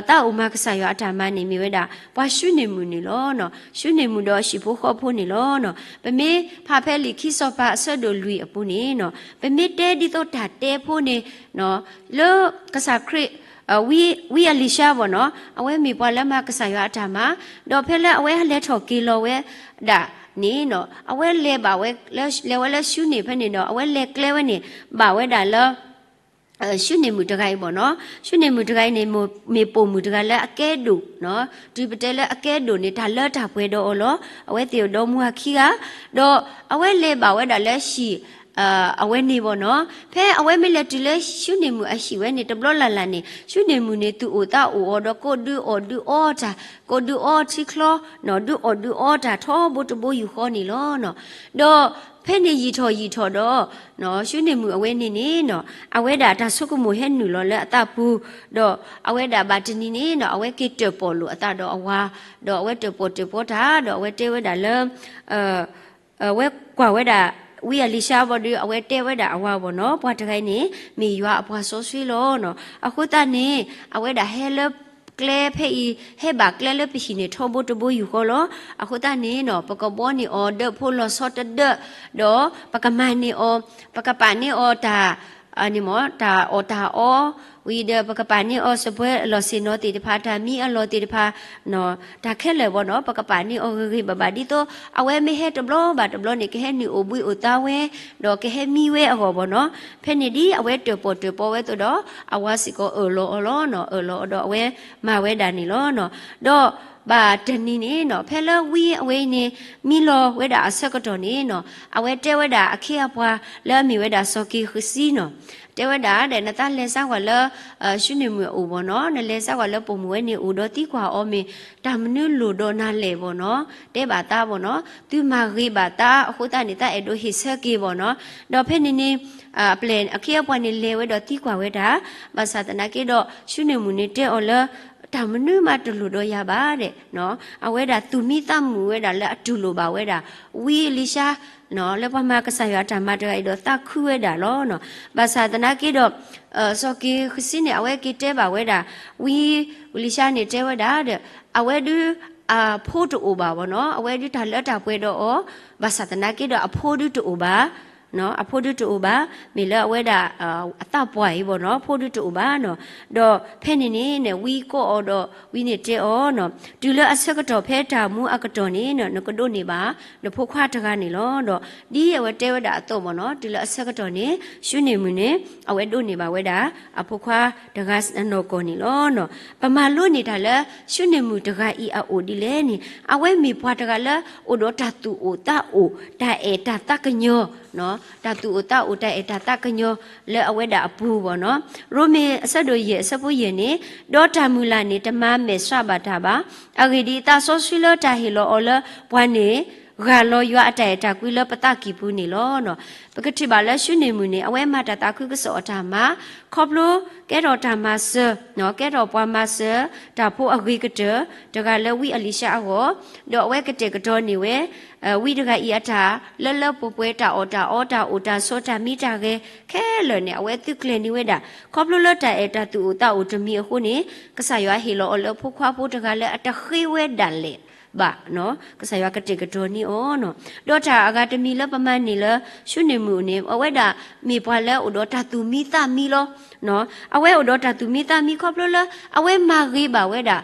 သးအိၣ်မၤကစၢ်ယွၤအတၢ်မၤန့ၣ် မ့ၢ်ဝဲဒၣ် ပှၤၡူနံၣ်မုၣ်န့ၣ်လီၤ. ၡူနံၣ်မုၣ်ဒီးဟံၣ်ဖိဃီဖိန့ၣ်လီၤ. ပမ့ၢ်ဖးဖဲလံာ်ခံစီၤပၤအဆၢဒိၣ်လွံၢ်အပူၤန့ၣ်နီၤ, ပမ့ၢ်တဲဒ်သိးတၢ်တဲဖိန့ၣ် လၢကစၢ်ခရံာ် ဝံအ့လံၡါဘၣ်နီၤ, အဝဲမ့ၢ်ပှၤလၢမၤကစၢ်ယွၤအတၢ်မၤ, ဒီးဖဲလၢအဝဲလဲၤထီၣ်က့ၤလီၤဝဲဒၣ်န့ၣ်နီၤ, အဝဲလဲၤဘၣ်ဝဲ, လဲၤဝဲလၢၡူနံၣ်ဖဲန့ၣ်ဒီး အဝဲလဲၤကျဲဝဲန့ၣ် ဘၣ်ဝဲဒၣ်လၢ ဆူန့ၢ်မုၣ်တဂၤအံၤဘၣ်နီၤ, ဆူန့ၢ်မုၣ်တဂၤအံၤန့ၣ် မ့ၢ်ပိာ်မုၣ်တဂၤလၢအကဲဒိၣ်နီၤ, တုၤပတဲလၢအကဲဒိၣ်န့ၣ် တၢ်လၢတၢ်ပှဲၤဒီးအီၤလီၤ. အဝဲသ့ၣ်အိၣ်ဒီးမူဝါခံဂၤ, ဒီးအဝဲလဲၤဘၣ်ဝဲဒၣ်လၢဟံၣ် အဝဲန့ၣ်ဘၣ်နီၤ. ဖဲအဝဲမ့ၢ်လဲၤတုၤလၢဆူန့ၢ်မုၣ်အဟံၣ်ဝဲန့ၣ် တဘျီလၢ်လၢ်န့ၣ် ဆူန့ၢ်မုၣ်န့ၣ် သူၣ်အိၣ်သးအိၣ်အီၤဒီး ကိးဒုးအီၣ်ဒုးအီတၢ်, ကိးဒုးအီထံချီ, ဒုးအီၣ်ဒုးအီတၢ်ထီဘိတဘိယူၢ်ဃီန့ၣ်လီၤ. ဒီးဖဲန့ၣ်ယံာ်ထီၣ်ယံာ်ထီၣ်ဒီး ဆူန့ၢ်မုၣ်အဝဲန့ၣ်န့ၣ်နီၤ, အဝဲဒၣ်တၢ်ဆိကမိၣ်ဟဲနုာ်လီၤလၢအသးပူၤ, ဒီးအဝဲဒၣ်ဘၣ်တနံၤန့ၣ်နီၤ အဝဲက့ၤတၢၣ်ပီၣ်လိာ်အသးဒီးအဝၤ, ဒီးအဝဲတၢၣ်ပီၣ်တၢၣ်ပီတၢ် ဒီးအဝဲတဲဝဲဒၣ်လၢ အဝဲကွၢ်ဝဲဒၣ် ဝံအလံၤၡါဘၣ်ဒီး အဝဲတဲဝဲဒၣ်အဝၤဘၣ်နီၤ, ပှၤတဂၤအံၤန့ၣ် မ့ၢ်ယွၤအပှၤစီဆှံလီၤနီၤ. အဃိသတးန့ၣ် အဝဲဒၣ်ဟဲလၢကျဲဖဲအံၤ ဟဲဘၣ်ကျဲလၢပဟံၣ်န့ၣ် ထီဘိတဘိယူၢ်ဃီလီၤ. အဃိသတးန့ၣ်နီၤ ပကဘှီန့ၢ်အီၤဒၢးဖိလီၤဆီတဒၢး, ဒီးပကမၤန့ၢ်အီၤ, ပကပာ်န့ၢ်အီၤတၢ် န့ၣ်မ့ၢ် တၢ်အီၣ်တၢ်အီ, ဝံၤဒီးပကပာ်န့ၢ်အီၤစပွဲအလီၢ်ဆ့ၣ်နီၤသ့ၣ်တဖၣ်, တၢ်မံအလီၢ်သ့ၣ်တဖၣ်, တၢ်ခဲလၢာ်ဘၣ်နီၤ ပကပာ်န့ၢ်အီၤဂ့ၤဂ့ၤဘၣ်ဘၣ် ဒ်သိး အဝဲမ့ၢ်ဟဲတဘျီဘၣ်တဘျီန့ၣ် ကဟဲနုာ်အိၣ်ဘှံးအိၣ်သါဝဲ, ဒီးကဟဲမံဝဲအဂီၢ်ဘၣ်နီၤ. ဖဲန့ၣ်ဒ်အဝဲတၢၣ်ပီၣ်တၢၣ်ပီဝဲအသိးဒီး အဝၤစ့ၢ်ကီးအၢၣ်လီၤအီၤလီၤနီၤ, အၢၣ်လီၤအီၤဒီးအဝဲမၤဝဲဒၣ်န့ၣ်လီၤ. ဒီးဘၣ်တနံၤန့ၣ်နီၤ ဖဲလၢဝံအဝဲအံၤန့ၣ် မံလီၤဝဲဒၣ်အဆၢကတီၢ်န့ၣ်နီၤ အဝဲတဲဝဲဒၣ်အခ့အပှၤလၢအမ့ၢ်ဝဲဒၣ်စီၤက့ၤဃစံနီၤ, တဲဝဲဒၣ်ဒီး နသးလဲၤစါကွၢ်လၢ ဆူန့ၢ်မုၣ်အအိၣ်ဘၣ်နီၤ, နလဲၤစါကွၢ်လၢပိာ်မုၣ်ဝဲန့ၣ်အိၣ်ဒီးသံကွၢ်အီၤမ့ၢ် တၢ်မနုၤလိၣ်ဒီးနၤလဲၣ်ဘၣ်နီၤ, တဲဘၣ်သးဘၣ်နီၤ, သုမၤဂ့ၤဘၣ်သးအဃိသတးန့ၣ် သးအဲၣ်ဒိးဟ့ၣ်ဆၢက့ၤဘၣ်နီၤ. ဒီးဖဲန့ၣ်န့ၣ် အပျဲၢ်အခ့အပှၤန့ၣ်လဲၤဝဲဒီးသံကွၢ်ဝဲဒၣ်, ဘၣ်ဆၣ်သနာ်က့ဒီး ဆူန့ၢ်မုၣ်န့ၣ်တဲအီၤလၢ တၢ်မနုၤမးတလိၣ်ဒီးယၤဘၣ်ဒဲး, အဝဲဒၣ်သူၣ်မံသးမုာ်ဝဲဒၣ်လၢအတူၢ်လိာ်ဘၣ်ဝဲဒၣ် ဝံအလံၤၡါ လၢပှၤမၤကစၢ်ယွၤအတၢ်မၤတဂၤအံၤဒီးသးခုဝဲဒၣ်လီၤ. ဘၣ်ဆၣ်သနာ်က့ဒီး စီၤက့ၤဃစံန့ၣ် အဝဲက့ၤတဲဘၣ်ဝဲဒၣ် ဝံအလံၤၡါန့ၣ်တဲဝဲဒၣ်ဒီး အဝဲဒုး အဖိတအိၣ်ဘၣ်ဘၣ်နီၤ, အဝဲဒုးတၢ်လၢတၢ်ပှဲၤဒီးအီၤ, ဘၣ်ဆၣ်သနာ်က့ဒီးအဖိဒုးတအိၣ်ဘၣ် အဖိဒုးတအိၣ်ဘၣ်, မ့ၢ်လၢအဝဲဒၣ် အသးပှၢ်အံၤဘၣ်နီၤ, အဖိဒုးတအိၣ်ဘၣ်နီၤ. ဒီးဖဲန့ၣ်န့ၣ် ဝံကိးအီၤဒီး ဝံန့ၣ်တဲအီၤနီၤ, တုၤလၢအဆၢကတီၢ်ဖဲတၢ်မူအကတီၢ်န့ၣ် နကဒိးန့ၢ်ဘၣ် နဖိခွါတဂၤန့ၣ်လီၤ. ဒီးဒ်အဝဲတဲဝဲဒၣ်အသိးဘၣ်နီၤ, တုၤလၢအဆၢကတီၢ်န့ၣ် ဆူန့ၢ်မုၣ်န့ၣ် အဝဲဒိးန့ၢ်ဘၣ်ဝဲဒၣ် အဖိခွါတဂၤအနီၢ်ကီၢ်န့ၣ်လီၤ. ပမၤလိန့ၢ်တၢ်လၢ ဆူန့ၢ်မုၣ်တဂၤအံၤအအိၣ်ဒ်လဲၣ်န့ၣ် အဝဲမ့ၢ်ပှၤတဂၤလၢ အိၣ်ဒီးတၢ်သူၣ်အိၣ်သးအိၣ် တၢ်အဲၣ်တၢ်သးကညီၤ တၢ်သူၣ်အိၣ်သးအိၣ် တၢ်အဲၣ်တၢ်သးကညီၤလၢအဝဲဒၣ်အပူၤဘၣ်နီၤ. ရိမ့ၤအဆၢဒိၣ်ယဲၢ်အဆၢဖိယဲၢ်န့ၣ်, ဒီးတၢ်မုၢ်လၢ်န့ၣ် တမၤမဲာ်ဆှးဘၣ်တၢ်ဘၣ်. အဂ့ၢ်ဒ်အံၤ, သးစီဆှံလၢတၢ်ဟ့ၣ်လီၤအီၤလၢပှၤန့ၣ် ဂၢ်လီၤယွၤအတၢ်အဲၣ်တၢ်ကွံလၢပသးကံၢ်ပူၤန့ၣ်လီၤ. ပကထံၣ်ဘၣ်လၢဆူန့ၢ်မုၣ်န့ၣ် အဝဲမၤတၢ်သးခုကစီၣ်အတၢ်မၤ, ခီဖျိကဲထီၣ်တၢ်မၤစၢၤ, ကဲထီၣ်ပှၤမၤစၢၤ တၢ်ဖိအဂ့ၤကတၢၢ် တဂၤလၢဝံအလံၤၡါအဂီၢ်, ဒီးအဝဲကတဲာ်ကတီၤန့ၢ်ဝဲ ဝံတဂၤအံၤအတၢ် လၢလၢပှဲၤပှဲၤ တၢ်အီၣ်တၢ်အီ တၢ်အိၣ်တၢ်ဆိး တၢ်မံတၢ်ဂဲၤခဲလၢာ်န့ၣ် အဝဲသုးကျဲၤန့ၢ်ဝဲဒၣ်. ခီဖျိလၢတၢ်အဲၣ်တၢ်သူၣ်အိၣ်သးအိၣ်တမံၤအဃိန့ၣ် ကစၢ်ယွၤဟ့ၣ်လီၤအီၤလၢအဖိခွါဖိတဂၤလၢအတဃ့ဝဲဒၣ်လဲာ်ဘၣ်. ကစၢ်ယွၤကတဲာ်ကတီၤန့ၢ်အီၤ. ဒီးတၢ်အဂၤတမံၤလၢပမၤန့ၢ်လၢ ဆူန့ၢ်မုၣ်န့ၣ် အဝဲဒၣ်မ့ၢ်ပှၤလၢအိၣ်ဒီးတၢ်သူၣ်မံသးမံလီၤ. အဝဲအိၣ်ဒီးတၢ်သူၣ်မံသးမံခီဖျိလၢ အဝဲမၤဂ့ၤဘၣ်ဝဲဒၣ်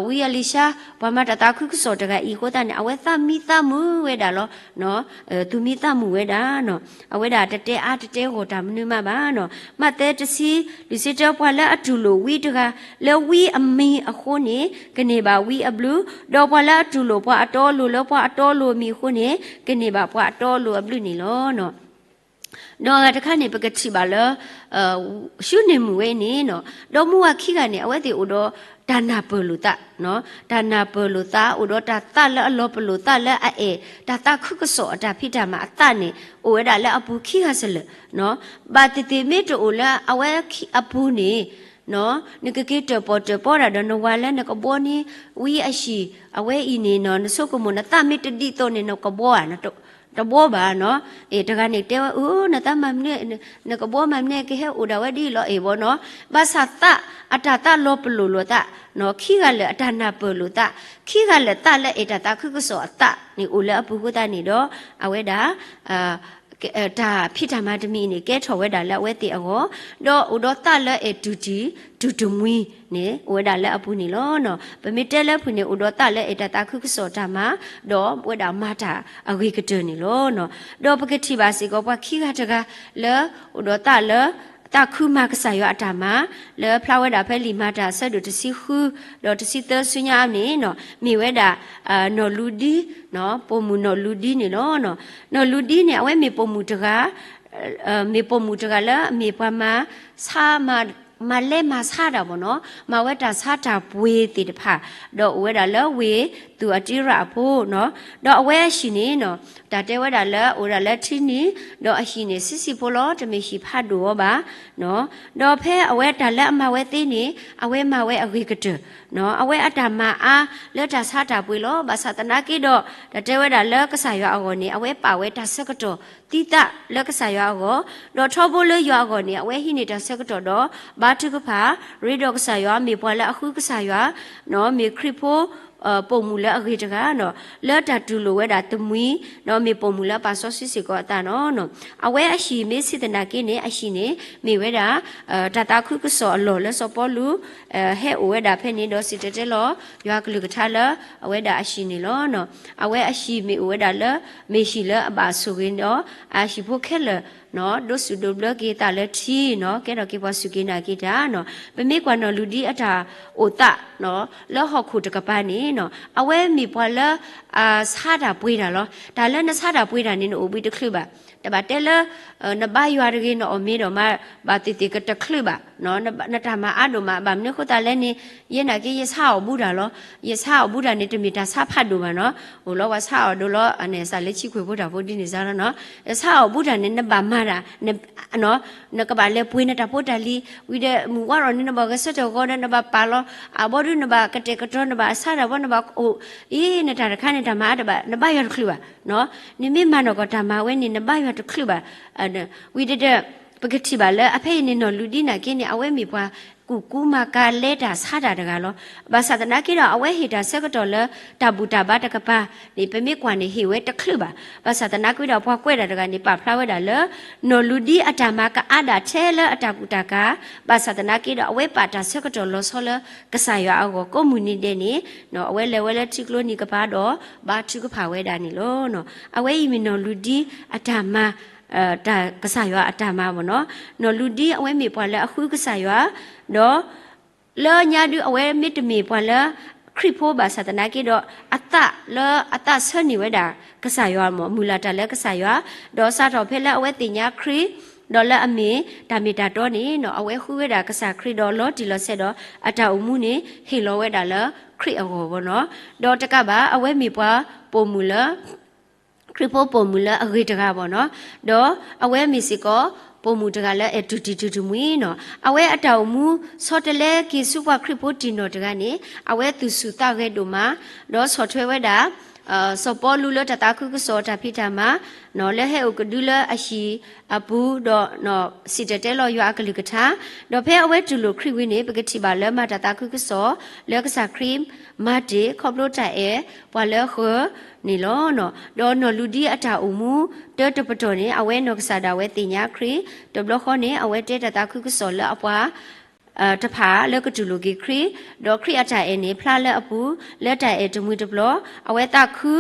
ဝံအလံၤၡါ ပှၤမၤတၢ်သးခုကစီၣ်တဂၤအံၤအဃိသတးန့ၣ် အဝဲသးမံသးမုာ်ဝဲဒၣ်လီၤ. သူၣ်မံသးမုာ်ဝဲဒၣ်, အဝဲဒၣ်တတဲအါတတဲဂီၢ်တၢ်မနုၤမးဘၣ်. မးသဲတဆံ လွံၢ်ဆံတၢ ပှၤလၢအတူၢ်လိာ်ဝံတဂၤ လၢဝံအမံၤအဃိန့ၣ် ကန့ၢ်ဘၣ်ဝံအဘျုး, ဒီးပှၤလၢအတူၢ်လိာ်ပှၤအတီအလိၤလၢပှၤအတီအလိၤအမံၤအဃိန့ၣ် ကန့ၢ်ဘၣ်ပှၤအတီအလိၤအဘျုးန့ၣ်လီၤ. ဒီးအဂၤတခါန့ၣ် ပကထံၣ်ဘၣ်လၢ ဆူန့ၢ်မုၣ်ဝဲအံၤန့ၣ် ဒီမါဝၤခံဂၤန့ၣ် အဝဲသ့ၣ်အိၣ်ဒီးတၢ်နၢ်ပၢၢ်လိာ်သး, တၢ်နၢ်ပၢၢ်လိာ်သး အိၣ်ဒီးတၢ်သးလၢအလီၤပလိာ်သးလၢအအဲၣ် တၢ်သးခုကစီၣ်အတၢ်ဖံးတၢ်မၤအသးန့ၣ် အိၣ်ဝဲဒၣ်လၢအပူၤခံဂၤစလၢာ်. ဘၣ်သ့ၣ်သ့ၣ်မ့ၢ်တအိၣ်လၢအဝဲအပူၤန့ၣ် နကက့ၤတၢၣ်ပီၣ်တၢၣ်ပီတၢ်ဒီးနဝၤလၢနကဘှီန့ၢ် ဝံအဟံၣ် အဝဲအံၤန့ၣ် နဆိကမိၣ်နသးမ့ၢ်တဒ်သိးန့ၣ် နကဘှီဧါ, တဘှီဘၣ်နီၤ. အ့ တဂၤန့ၣ်တဲဝဲ အၢ နသးမၤမနုၤ နကဘှီမၤမနုၤ ကဟဲအိၣ်ဒၣ်ဝဲဒ်အံၤလီၤ အ့ၣ်ဘၣ်နီၤ. ဘၣ်ဆၣ်သးအတၢ်သးလီၤပလိာ်လိာ်သး ခံဂၤလၢာ်အတၢ်နၢ်ပၢၢ်လိာ်သး ခံဂၤလၢာ်သးလၢအဲၣ်တၢ်သးခုကစီၣ်အသးန့ၣ် အိၣ်လၢအပူၤအဃိသတးန့ၣ်ဒီး အဝဲဒၣ် တၢ်ဖံးတၢ်မၤတမံၤအံၤန့ၣ် ကဲထီၣ်ဝဲဒၣ်လၢအဝဲသ့ၣ်အဂီၢ်, ဒီးအိၣ်ဒီးသးလၢအဲၣ်တူၢ်တံၢ် တူၢ်တမှံန့ၣ် အိၣ်ဝဲဒၣ်လၢအပူၤန့ၣ်လီၤ. ပမ့ၢ်တဲလၢပှဲၤန့ၣ် အိၣ်ဒီးသးလၢအဲၣ်တၢ်သးခုကစီၣ်တၢ်မၤ ဒီးဝဲဒၣ်မၤတၢ်အဂ့ၤကတၢၢ်န့ၣ်လီၤ. ဒီးပကထံၣ်ဘၣ်စ့ၢ်ကီး ပှၤခံဂၤတဂၤလၢ အိၣ်ဒီးသးလၢ သးခုမၤကစၢ်ယွၤအတၢ်မၤ လၢဖျါဝဲဒၣ်ဖဲလံာ်မၤတၢ်အဆၢဒိၣ်တဆံဃု ဒီးတဆံသၢဆူညါန့ၣ်နီၤ မ့ၢ်ဝဲဒၣ် နီၢ်လူဒံ ပိာ်မုၣ်နီၢ်လူဒံန့ၣ်လီၤ. နီၢ်လူဒံန့ၣ် အဝဲမ့ၢ်ပိာ်မုၣ်တဂၤ မ့ၢ်ပိာ်မုၣ်တဂၤလၢအမ့ၢ်ပှၤမၤဆါ မၤလဲမၤဆါတၢ်ဘၣ်နီၤ, မၤဝဲတၢ်ဆါတၢ်ပှ့ၤသ့ၣ်တဖၣ်, ဒီးအိၣ်ဝဲဒၣ်လၢဝ့ၢ်သူၣ်အတံရၣ်အဖိနီၤ, ဒီးအဝဲအဟံၣ်န့ၣ်နီၤ တၢ်တဲဝဲဒၣ်လၢအိၣ်ဒၣ်လၢထံနံၤ, ဒီးအဟံၣ်န့ၣ်ဆံးဆံးဖိလီၤ, တမ့ၢ်ဟံၣ်ဖးဒိၣ်အီၤဘၣ်. ဒီးဖဲအဝဲတၢ်လၢအမၤဝဲသ့န့ၣ် အဝဲမၤဝဲအဂ့ၤကတၢၢ်, အဝဲအတၢ်မၤအါလၢတၢ်ဆါတၢ်ပှ့ၤလီၤ. ဘၣ်ဆၣ်သနာ်က့ဒီး တၢ်တဲဝဲဒၣ်လၢကစၢ်ယွၤအဂီၢ်န့ၣ် အဝဲပာ်ဝဲတၢ်ဆၢကတီၢ်သံသးလၢကစၢ်ယွၤအဂီၢ်, ဒီးထီဘိလၢယွၤအဂီၢ်န့ၣ် အဝဲဟံးန့ၢ်တၢ်ဆၢကတီၢ်ဒီး ဘါထုကဖၣ်, ရ့ဒီးကစၢ်ယွၤ မ့ၢ်ပှၤလၢအဃုကစၢ်ယွၤ မ့ၢ်ခရံာ်ဖိ ပိာ်မုၣ်လၢအဂ့ၤတဂၤနီၤ, လၢတၢ်တူၢ်လိာ်ဝဲဒၣ်တမှံၤ, ဒီးမ့ၢ်ပိာ်မုၣ်လၢအပာ်စီဆှံစ့ၢ်ကီးအသးနီၤ. အဝဲအဟံၣ်မ့ၢ်ဆံးသနာ်က့န့ၣ် အဟံၣ်န့ၣ် မ့ၢ်ဝဲဒၣ် တၢ်သးခုကစီၣ်အလီၢ်လၢစီၤပီလူး ဟဲအိၣ်ဝဲဒၣ်ဖဲန့ၣ် ဒီးစံၣ်တဲၤတဲလီၤယွၤအကလုၢ်ကထါလၢအဝဲဒၣ်အဟံၣ်န့ၣ်လီၤ. အဝဲအဟံၣ်မ့ၢ်အိၣ်ဝဲဒၣ်လၢ မ့ၢ်ဟံၣ်လၢအဘၣ်ဆိၣ်ဂ့ၤဒီး အဟံၣ်ဖိခဲလၢာ် ဒိးစူၣ်ဒိးဘျၢက့ၤသးလၢထံနီၤ, ကဲထီၣ်က့ၤပှၤစူၢ်က့ၤနာ်က့ၤတၢ်နီၤ. ပမ့ၢ်ကွၢ်နီၢ်လူဒံအတၢ်အိၣ်သး လၢဟီၣ်ခိၣ်တကပၤန့ၣ်နီၤ, အဝဲမ့ၢ်ပှၤလၢ ဆါတၢ်ပှ့ၤတၢ်လီၤ. တၢ်လၢနဆါတၢ်ပှ့ၤတၢ်န့ၣ် နအိၣ်ဘှံးတချုးဘၣ်. တဘၣ်တဲလၢ နဘါယွၤတဂ့ၤ နအီၣ်မ့ၤဒီးမါ ဘၣ်သ့ၣ်သ့ၣ်ကတချုးဘၣ်. နတၢ်မၤအါဒိၣ်မး ဘၣ်မနုၤဃိသတးလဲၣ်န့ၣ် ယဲနာ်က့ ယဆါအီၣ်ဘူးတၢ်လီၤ. ယဆါအီၣ်ဘူးတၢ်န့ၣ် တမ့ၢ်တၢ်ဆါဖးဒိၣ်ဘၣ်နီၤ. အိၣ်လီၤပှၤဆါအီၣ်ဒိၣ်လီၤ အန့ၣ်စးလၢဆံခွ့ၣ်ဖိတၢ်ဖိဒ်န့ၣ်စါလီၤနီၤ. ယဆါအီၣ်ဘူးတၢ်န့ၣ် နဘၣ်မၤတၢ် နကဘၣ်လဲၤပှ့ၤနတၢ်ဖိတၢ်လံၤ ဝံၤဒီးမုၢ်ဝါရီၤန့ၣ် နဘၣ်ဂဲၤဆၢထၢၣ်ဂီၤဒီး နဘၣ်ပာ်လီၤ အဘီဒု နဘၣ်ကတဲာ်ကတီၤ နဘၣ်ဆါတၢ်ဘီ နဘၣ်အိၣ် အံၤ နတၢ်တခါန့ၣ် တၢ်မၤအါတဘၣ် နဘါယွၤတချုးဘၣ်. နမ့ၢ်မၤနီၢ်ကီၢ်တၢ်မၤဝဲန့ၣ် နဘါယွၤတချုးဘၣ်. ဝံၤဒီး ပကထံၣ်ဘၣ်လၢအဖဲအံၤန့ၣ် နီၢ်လူဒံနာ်က့န့ၣ် အဝဲမ့ၢ်ပှၤကူၣ်ကူမၤကၤလဲတၢ်ဆါတၢ်တဂၤလီၤ. ဘၣ်ဆၣ်သနာ်က့ဒီး အဝဲဟ့ၣ်တၢ်ဆၢကတီၢ်လၢတၢ်ဘူၣ်တၢ်ဘါတကပၤန့ၣ် ပမ့ၢ်ကွၢ်န့ၣ် ဟ့ၣ်ဝဲတချုးဘၣ်. ဘၣ်ဆၣ်သနာ်က့ဒီး ပှၤကွဲးတၢ်တဂၤန့ၣ် ပာ်ဖျါဝဲဒၣ်လၢ နီၢ်လူဒံအတၢ်မၤကအါဒၣ်ထဲလၢအတၢ်ကူၣ်တၢ်ကၤ, ဘၣ်ဆၣ်သနာ်က့ဒီး အဝဲပာ်တၢ်ဆၢကတီၢ်လီၤဆီလၢကစၢ်ယွၤအဂီၢ်ကိးမုၢ်နံၤဒဲးန့ၣ် အဝဲလဲၤဝဲလၢထံကျိနံၤကပၤဒီး ဘါထုကဖၣ်ဝဲဒၣ်န့ၣ်လီၤ. အဝဲအံၤမ့ၢ်နီၢ်လူဒံအတၢ်မၤ တၢ်ကစၢ်ယွၤအတၢ်မၤဘၣ်နီၤ. နီၢ်လူဒံအဝဲမ့ၢ်ပှၤလၢအဃုကစၢ်ယွၤ, ဒီး လၢညါဒုအဝဲမ့တမ့ၢ်ပှၤလၢ ခရံာ်ဖိဘၣ်ဆၣ်သနာ်က့ဒီး အသးလၢအသးဆၢန့ၢ်ဝဲဒၣ်ကစၢ်ယွၤမ့ၢ် မုၢ်လၢ်တၢ်လၢကစၢ်ယွၤ, ဒီးစးထီၣ်ဖဲလၢအဝဲသ့ၣ်ညါခရံာ် ဒီးလၢအမ့ၢ်တၢ်မ့ၢ်တၢ်တီန့ၣ်နီၤ အဝဲဃုဝဲဒၣ်ကစၢ်ခရံာ်ဒီးလီၤတံၢ်လီၤဆဲးဒီး အတၢ်အိၣ်မူန့ၣ် ဟ့ၣ်လီၤဝဲဒၣ်လၢခရံာ်အဂီၢ်ဘၣ်နီၤ. ဒီးတကးဘၣ် အဝဲမ့ၢ်ပှၤပိာ်မုၣ်လၢ ခရံာ်ဖိပိာ်မုၣ်လၢအဂ့ၤတဂၤဘၣ်နီၤ, ဒီးအဝဲမ့ၢ်စ့ၢ်ကီး ပိာ်မုၣ်တဂၤလၢအဲၣ်တူၢ်တံၢ်တူၢ်တမှံၤနီၤ, အဝဲအတၢ်အိၣ်မူ ဆီတလဲက့ၤဆူပှၤခရံာ်ဖိတံၢ်နီၢ်တဂၤန့ၣ် အဝဲသူၣ်ဆူၣ်သးဂဲၤဒိၣ်မး, ဒီးဆီၣ်ထွဲဝဲဒၣ် စီၤပီလူးလၢတၢ်သးခုကစီၣ်အတၢ်ဖံးတၢ်မၤ လၢဟဲအိၣ်ကဒုလၢအဟံၣ်အပူၤ ဒီးစံၣ်တဲၤတဲလီၤယွၤအကလုၢ်ကထါ, ဒီးဖဲအဝဲတူၢ်လိာ်ခရံာ်ဝံၤန့ၣ် ပကထံၣ်ဘၣ်လၢမၤတၢ်သးခုကစီၣ် လၢကစၢ်ခရံာ်မၤတ့ၢ် ခီဖျိတၢ်အဲၣ်ပှၤလၢဃၢၤန့ၣ်လီၤ. ဒီးနီၢ်လူဒံအတၢ်အိၣ်မူ တၢတပတီၢ်န့ၣ် အဝဲနီၢ်ကစၢ်ဒၣ်ဝဲသ့ၣ်ညါခရံာ်, တဘျီဃီန့ၣ် အဝဲတဲတၢ်သးခုကစီၣ်လၢအပှၤ တဖၣ်လၢကတူၢ်လိာ်က့ၤခရံာ်, ဒီးခရံာ်အတၢ်အဲၣ်န့ၣ် ဖျါလၢအပူၤ လၢတၢ်အဲၣ်တမှံၤတပျီၤ, အဝဲသးခ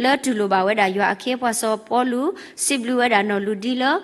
ုလၢတူၢ်လိာ်ဘၣ်ဝဲဒၣ်ယွၤအခ့အပှၤ စီၤပီလူး စံးဘျုးဝဲဒၣ်နီၢ်လူဒံလၢ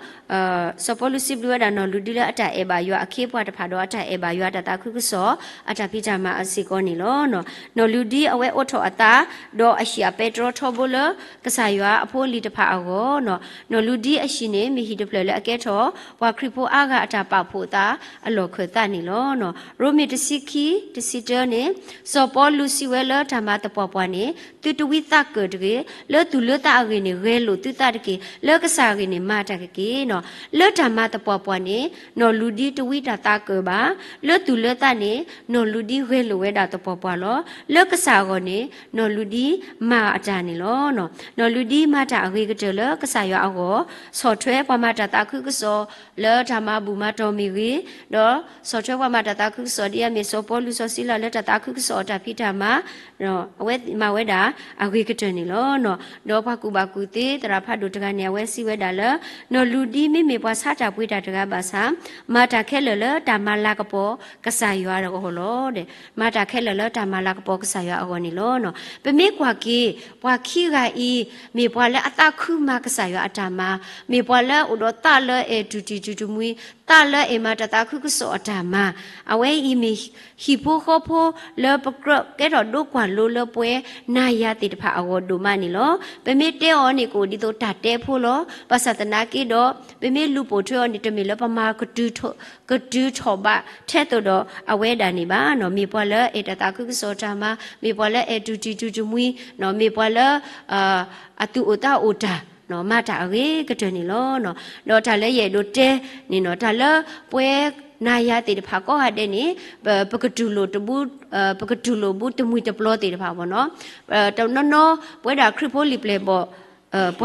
စီၤပီလူးစံးဘျုးဝဲဒၣ်နီၢ်လူဒံလၢအတၢ်အဲၣ်ဘၣ်ယွၤအခ့အပှၤတဖၣ် ဒီးအတၢ်အဲၣ်ဘၣ်ယွၤတၢ်သးခုကစီၣ် အတၢ်ဖံးတၢ်မၤအစ့ၢ်ကီးန့ၣ်လီၤ. နီၢ်လူဒံအဝဲအိးထီၣ်အသး ဒီးအဟံၣ်အပဲတြီထီဘိလၢ ကစၢ်ယွၤအဖိအလံၤတဖၣ်အဂီၢ်နီၤ. နီၢ်လူဒံအဟံၣ်န့ၣ် မ့ၢ်ဟံၣ်တဖျၢၣ်လၢအကဲထီၣ် ပှၤခရံာ်ဖိအါဂၤအတၢ်ပာ်ဖှိၣ်သးအလီၢ်ခၢၣ်သးန့ၣ်လီၤ. ရိမ့ၤတဆံခံ တဆံတၢန့ၣ် စီၤပီလူးစံးဝဲလၢတၢ်မၤသပှၢ်ပှၢ်န့ၣ် သုတဝံသးကၢၣ်တဂ့ၤ, လၢသူၣ်လၢသးအဂ့ၢ်န့ၣ် ဂဲၤလိာ်သုသးတက့ၢ်. လၢကစၢ်အဂ့ၢ်န့ၣ် မၤတၢ်ကက့ၢ်နီၤ. လၢတၢ်မၤသပှၢ်ပှၢ်န့ၣ် နီၢ်လူဒံတဝံတၢ်သးကၢၣ်ဘၣ်. လၢသူၣ်လၢသးန့ၣ် နီၢ်လူဒံဂဲၤလိာ်ဝဲဒၣ်သပှၢ်ပှၢ်လီၤ. လၢကစၢ်အဂီၢ်န့ၣ် နီၢ်လူဒံမၤအတၢ်န့ၣ်လီၤ. နီၢ်လူဒံမၤတၢ်အဂ့ၤကတၢၢ်လၢကစၢ်ယွၤအဂီၢ်, ဆီၣ်ထွဲပှၤမၤတၢ်သးခုကစီၣ် လၢတၢ်မၤဘူၣ်မၤတီၢ်မ့ၢ်ဂ့ၤ, ဒီးဆီၣ်ထွဲပှၤမၤတၢ်သးခုကစီၣ်ဒ်အမ့ၢ်စီၤပီလူးစီၤစံလၤလၢတၢ်သးခုကစီၣ်အတၢ်ဖံးတၢ်မၤ အဝဲမၤဝဲဒၣ်အဂ့ၤကတၢၢ်န့ၣ်လီၤ. ဒီးပှၤကူၣ်ဘၣ်ကူၣ်သ့သရၣ်ဖးဒိၣ်တဂၤန့ၣ် အဝဲစံးဝဲဒၣ်လၢ နီၢ်လူဒံမ့မ့ၢ်ပှၤဆါတၢ်ပှ့ၤတၢ်တဂၤဘၣ်ဆၣ် မၤတၢ်ခဲလၢာ်လၢတၢ်မၤလၤကပီၤကစၢ်ယွၤအဂီၢ်လီၤ. မၤတၢ်ခဲလၢာ်လၢတၢ်မၤလၤကပီၤကစၢ်ယွၤအဂီၢ်န့ၣ်လီၤ. ပမ့ၢ်ကွၢ်က့ၤ ပှၤခံဂၤအံၤ မ့ၢ်ပှၤလၢအသးခုမၤကစၢ်ယွၤအတၢ်မၤ, မ့ၢ်ပှၤလၢအိၣ်ဒီးသးလၢအဲၣ်တူၢ်တံၢ်တူၢ်တမှံၤ သးလၢအဲၣ်မၤတၢ်သးခုကစီၣ်အတၢ်မၤ, အဝဲအံၤမ့ၢ်ဟံၣ်ဖိဃီဖိလၢပကြၢးကဲထီၣ်ဒိကွၢ်လိလၢပှၤနၤယၤသ့ၣ်တဖၣ်အဂီၢ်ဒိၣ်မးန့ၣ်လီၤ. ပမ့ၢ်တဲအီၤန့ၣ် ကအိၣ်ဒ်သိးတၢ်တဲဖိလီၤ. ဘၣ်ဆၣ်သနာ်က့ဒီး ပမ့ၢ်လူၤပိာ်ထွဲအီၤန့ၣ် တမ့ၢ်လၢပမၤကတုၤထီၣ်ဘးထဲသိးဒီးအဝဲဒၣ်န့ၣ်ဘၣ်နီၤ. မ့ၢ်ပှၤလၢအဲၣ်တၢ်သးခုကစီၣ်တၢ်မၤ, မ့ၢ်ပှၤလၢအဲၣ်တူၢ်တံၢ်တူၢ်တမှံနီၤ, မ့ၢ်ပှၤလၢ အသူၣ်အိၣ်သးအိၣ်တၢ် မၤတၢ်အဂ့ၤကတၢၢ်န့ၣ်လီၤ. ဒီးတၢ်လၢယအဲၣ်ဒိးတဲန့ၣ်နီၤ, တၢ်လၢပှၤနၤယၤသ့ၣ်တဖၣ်ကိးဂၤဒဲးန့ၣ် ပ ပကတူၢ်လိာ်တဘိ ပကတူၢ်လိာ်ဘိတမှံၤတပျီၤသ့ၣ်တဖၣ်ဘၣ်နီၤ. တနီၤနီၤ ပဝဲဒၣ်ခရံာ်ဖိလံာ်ပျဲၢ်ဘီၣ် ပှ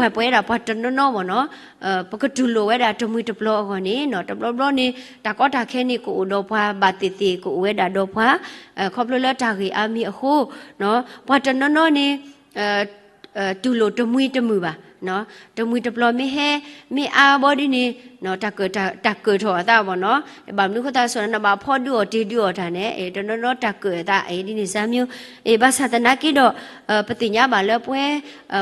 ၤပဝဲဒၣ်ပှၤတနီၤနီၤဘၣ်နီၤ, ပကတူၢ်လိာ်ဝဲဒၣ်တမှံၤတပျီၤအဂီၢ်န့ၣ်နီၤ, တဘျီဘျီန့ၣ် တၢ်ကီတၢ်ခဲန့ၣ် ကအိၣ်ဒီးပှၤဘၣ်သ့ၣ်သ့ၣ် ကအိၣ်ဝဲဒၣ်ဒီးပှၤ ခီဖျိလၢတၢ်ဂ့ၢ်အါမံၤအဃိ ပှၤတနီၤနီၤန့ၣ် တူၢ်လိာ်တမှံၤတမုာ်ဘၣ်, တမှံၤတပျီၤမ့ၢ်ဟဲ မ့ၢ်အါဘီဒ်န့ၣ် တၢ်ကၢၣ်ထီၣ်အသးဘၣ်နီၤ. ဘၣ်မနုၤဃိသတး ဆိနဘၣ်ဖီဒုးအီၤတ့ၢ်ဒုးအီၤတၢ်န့ၣ် တနီၤနီၤတၢ်ကၢၣ်အသး ဒ်န့ၣ်စၢ်မ့ၢ် ဘၣ်ဆၣ်သနာ်က့ဒီး ပသ့ၣ်ညါဘၣ်လၢပဝဲ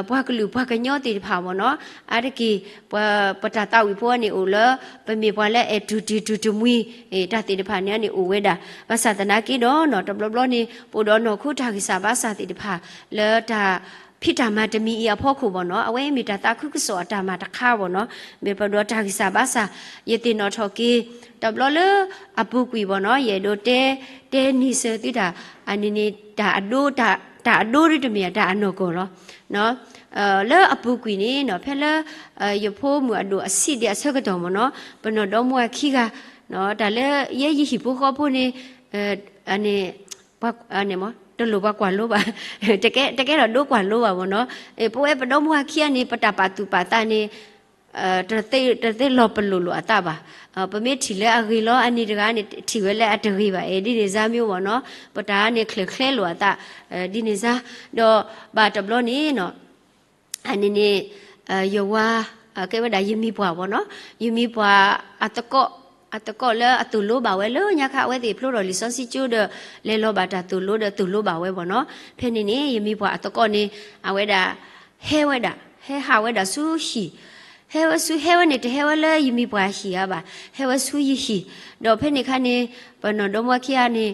ပှၤကလုာ်ပှၤကညီသ့ၣ်တဖၣ်ဘၣ်နီၤ, အါတက့ၢ် ပ ပတၢ်သးဝံၣ်ဖိန့ၣ်အိၣ်လၢ ပမ့ၢ်ပှၤလၢအဲၣ်တူၢ်တံၢ်တူၢ်တမှံၤ တၢ်သ့ၣ်တဖၣ်န့ၣ်န့ၣ်အိၣ်ဝဲဒၣ်. ဘၣ်ဆၣ်သနာ်က့ဒီးနီၤ တဘျီဘျီန့ၣ် ပအိၣ်ဒီးနီၢ်ခိတၢ်ဂံၢ်စၢ်ဘါစၢ်သ့ၣ်တဖၣ် လၢတၢ်ဖံးတၢ်မၤတမံၤအံၤအဖီခိၣ်ဘၣ်နီၤ, အဝဲအံၤမ့ၢ်တၢ်သးခုကစီၣ်အတၢ်မၤတခါဘၣ်နီၤ, မ့ၢ်ပဒိးတၢ်ဂံၢ်စၢ်ဘါစၢ် ယသ့ၣ်နီၣ်ထီၣ်က့ၤ တဘျီလၢအပူၤကွံာ်ဘၣ်နီၤ, ယအဲၣ်ဒိးတဲ တဲန့ၢ်စၢၤသုတၢ် အန့ၣ်န့ၣ် တၢ်အဒိ တၢ်အဒိဒ်တမ့ၢ်တၢ်အနီၢ်ကီၢ်လီၤ. လၢအပူၤကွံာ်န့ၣ်နီၤ ဖဲလၢ ယဖိမုၣ်အဒိၣ်အဆံးဒံးအဆၢကတီၢ်မ့ၢ်နီၤ, ပနီၢ်ဒီမါဝၤခံဂၤ တၢ်လၢယဲယဟံၣ်ဖိဃီဖိန့ၣ် အန့ၣ် တလိၣ်ပှၤကွၢ်လိဘၣ်, တကဲ တကဲထီၣ်ဒိကွၢ်လိဘၣ်မ့ၢ်နီၤ, ပဝဲပဒီမါဝၤခံဂၤန့ၣ် ပတၢ်ပာ်သူၣ်ပာ်သးန့ၣ် တသ့ တသ့လီၤပလိာ်လိာ်အသးဘၣ်. ပမ့ၢ်ထံၣ်လၢအဂ့ၤလီၤ အန့ၣ်တဂၤန့ၣ် ထံၣ်ဝဲလၢအတဂ့ၤဘၣ် ဒ်န့ၣ်စၢ်မ့ၢ်ဘၣ်နီၤ, ပတၢ်န့ၣ်ချၢၣ်ချဲလိာ်အသး ဒ်န့ၣ်စၢ်, ဒီးဘၣ်တဘျီန့ၣ်နီၤ အန့ၣ်န့ၣ် ယဝၤ ကဲဝဲဒၣ်ယမံၤပှၢ်ဘၣ်နီၤ, ယမံၤပှၢ်အသကိး အသကိးလၢအသိၣ်လိဘၣ်ဝဲလၢညါခါ အဝဲသ့ၣ်ဖျိထီၣ်လံာ်စီဆှံကၠိဒီး လဲၤလီၤဘၣ်တၢ်သိၣ်လိဒီးသိၣ်လိဘၣ်ဝဲဘၣ်နီၤ. ဖဲန့ၣ်န့ၣ် ယမံၤပှၢ်အသကိးန့ၣ် အဝဲဒၣ် ဟဲဝဲဒၣ် ဟဲဟးဝဲဒၣ်ဆူဟံၣ်, ဟဲဝဲဆူ ဟဲဝဲန့ၣ် တဟဲဝဲလၢယမံၤပှၢ်ဟံၣ်ဧါဘၣ်, ဟဲဝဲဆူယဟံၣ်, ဒီးဖဲန့ၣ်ခါန့ၣ် ပနီၢ်ဒီမါဝၤခံဂၤန့ၣ်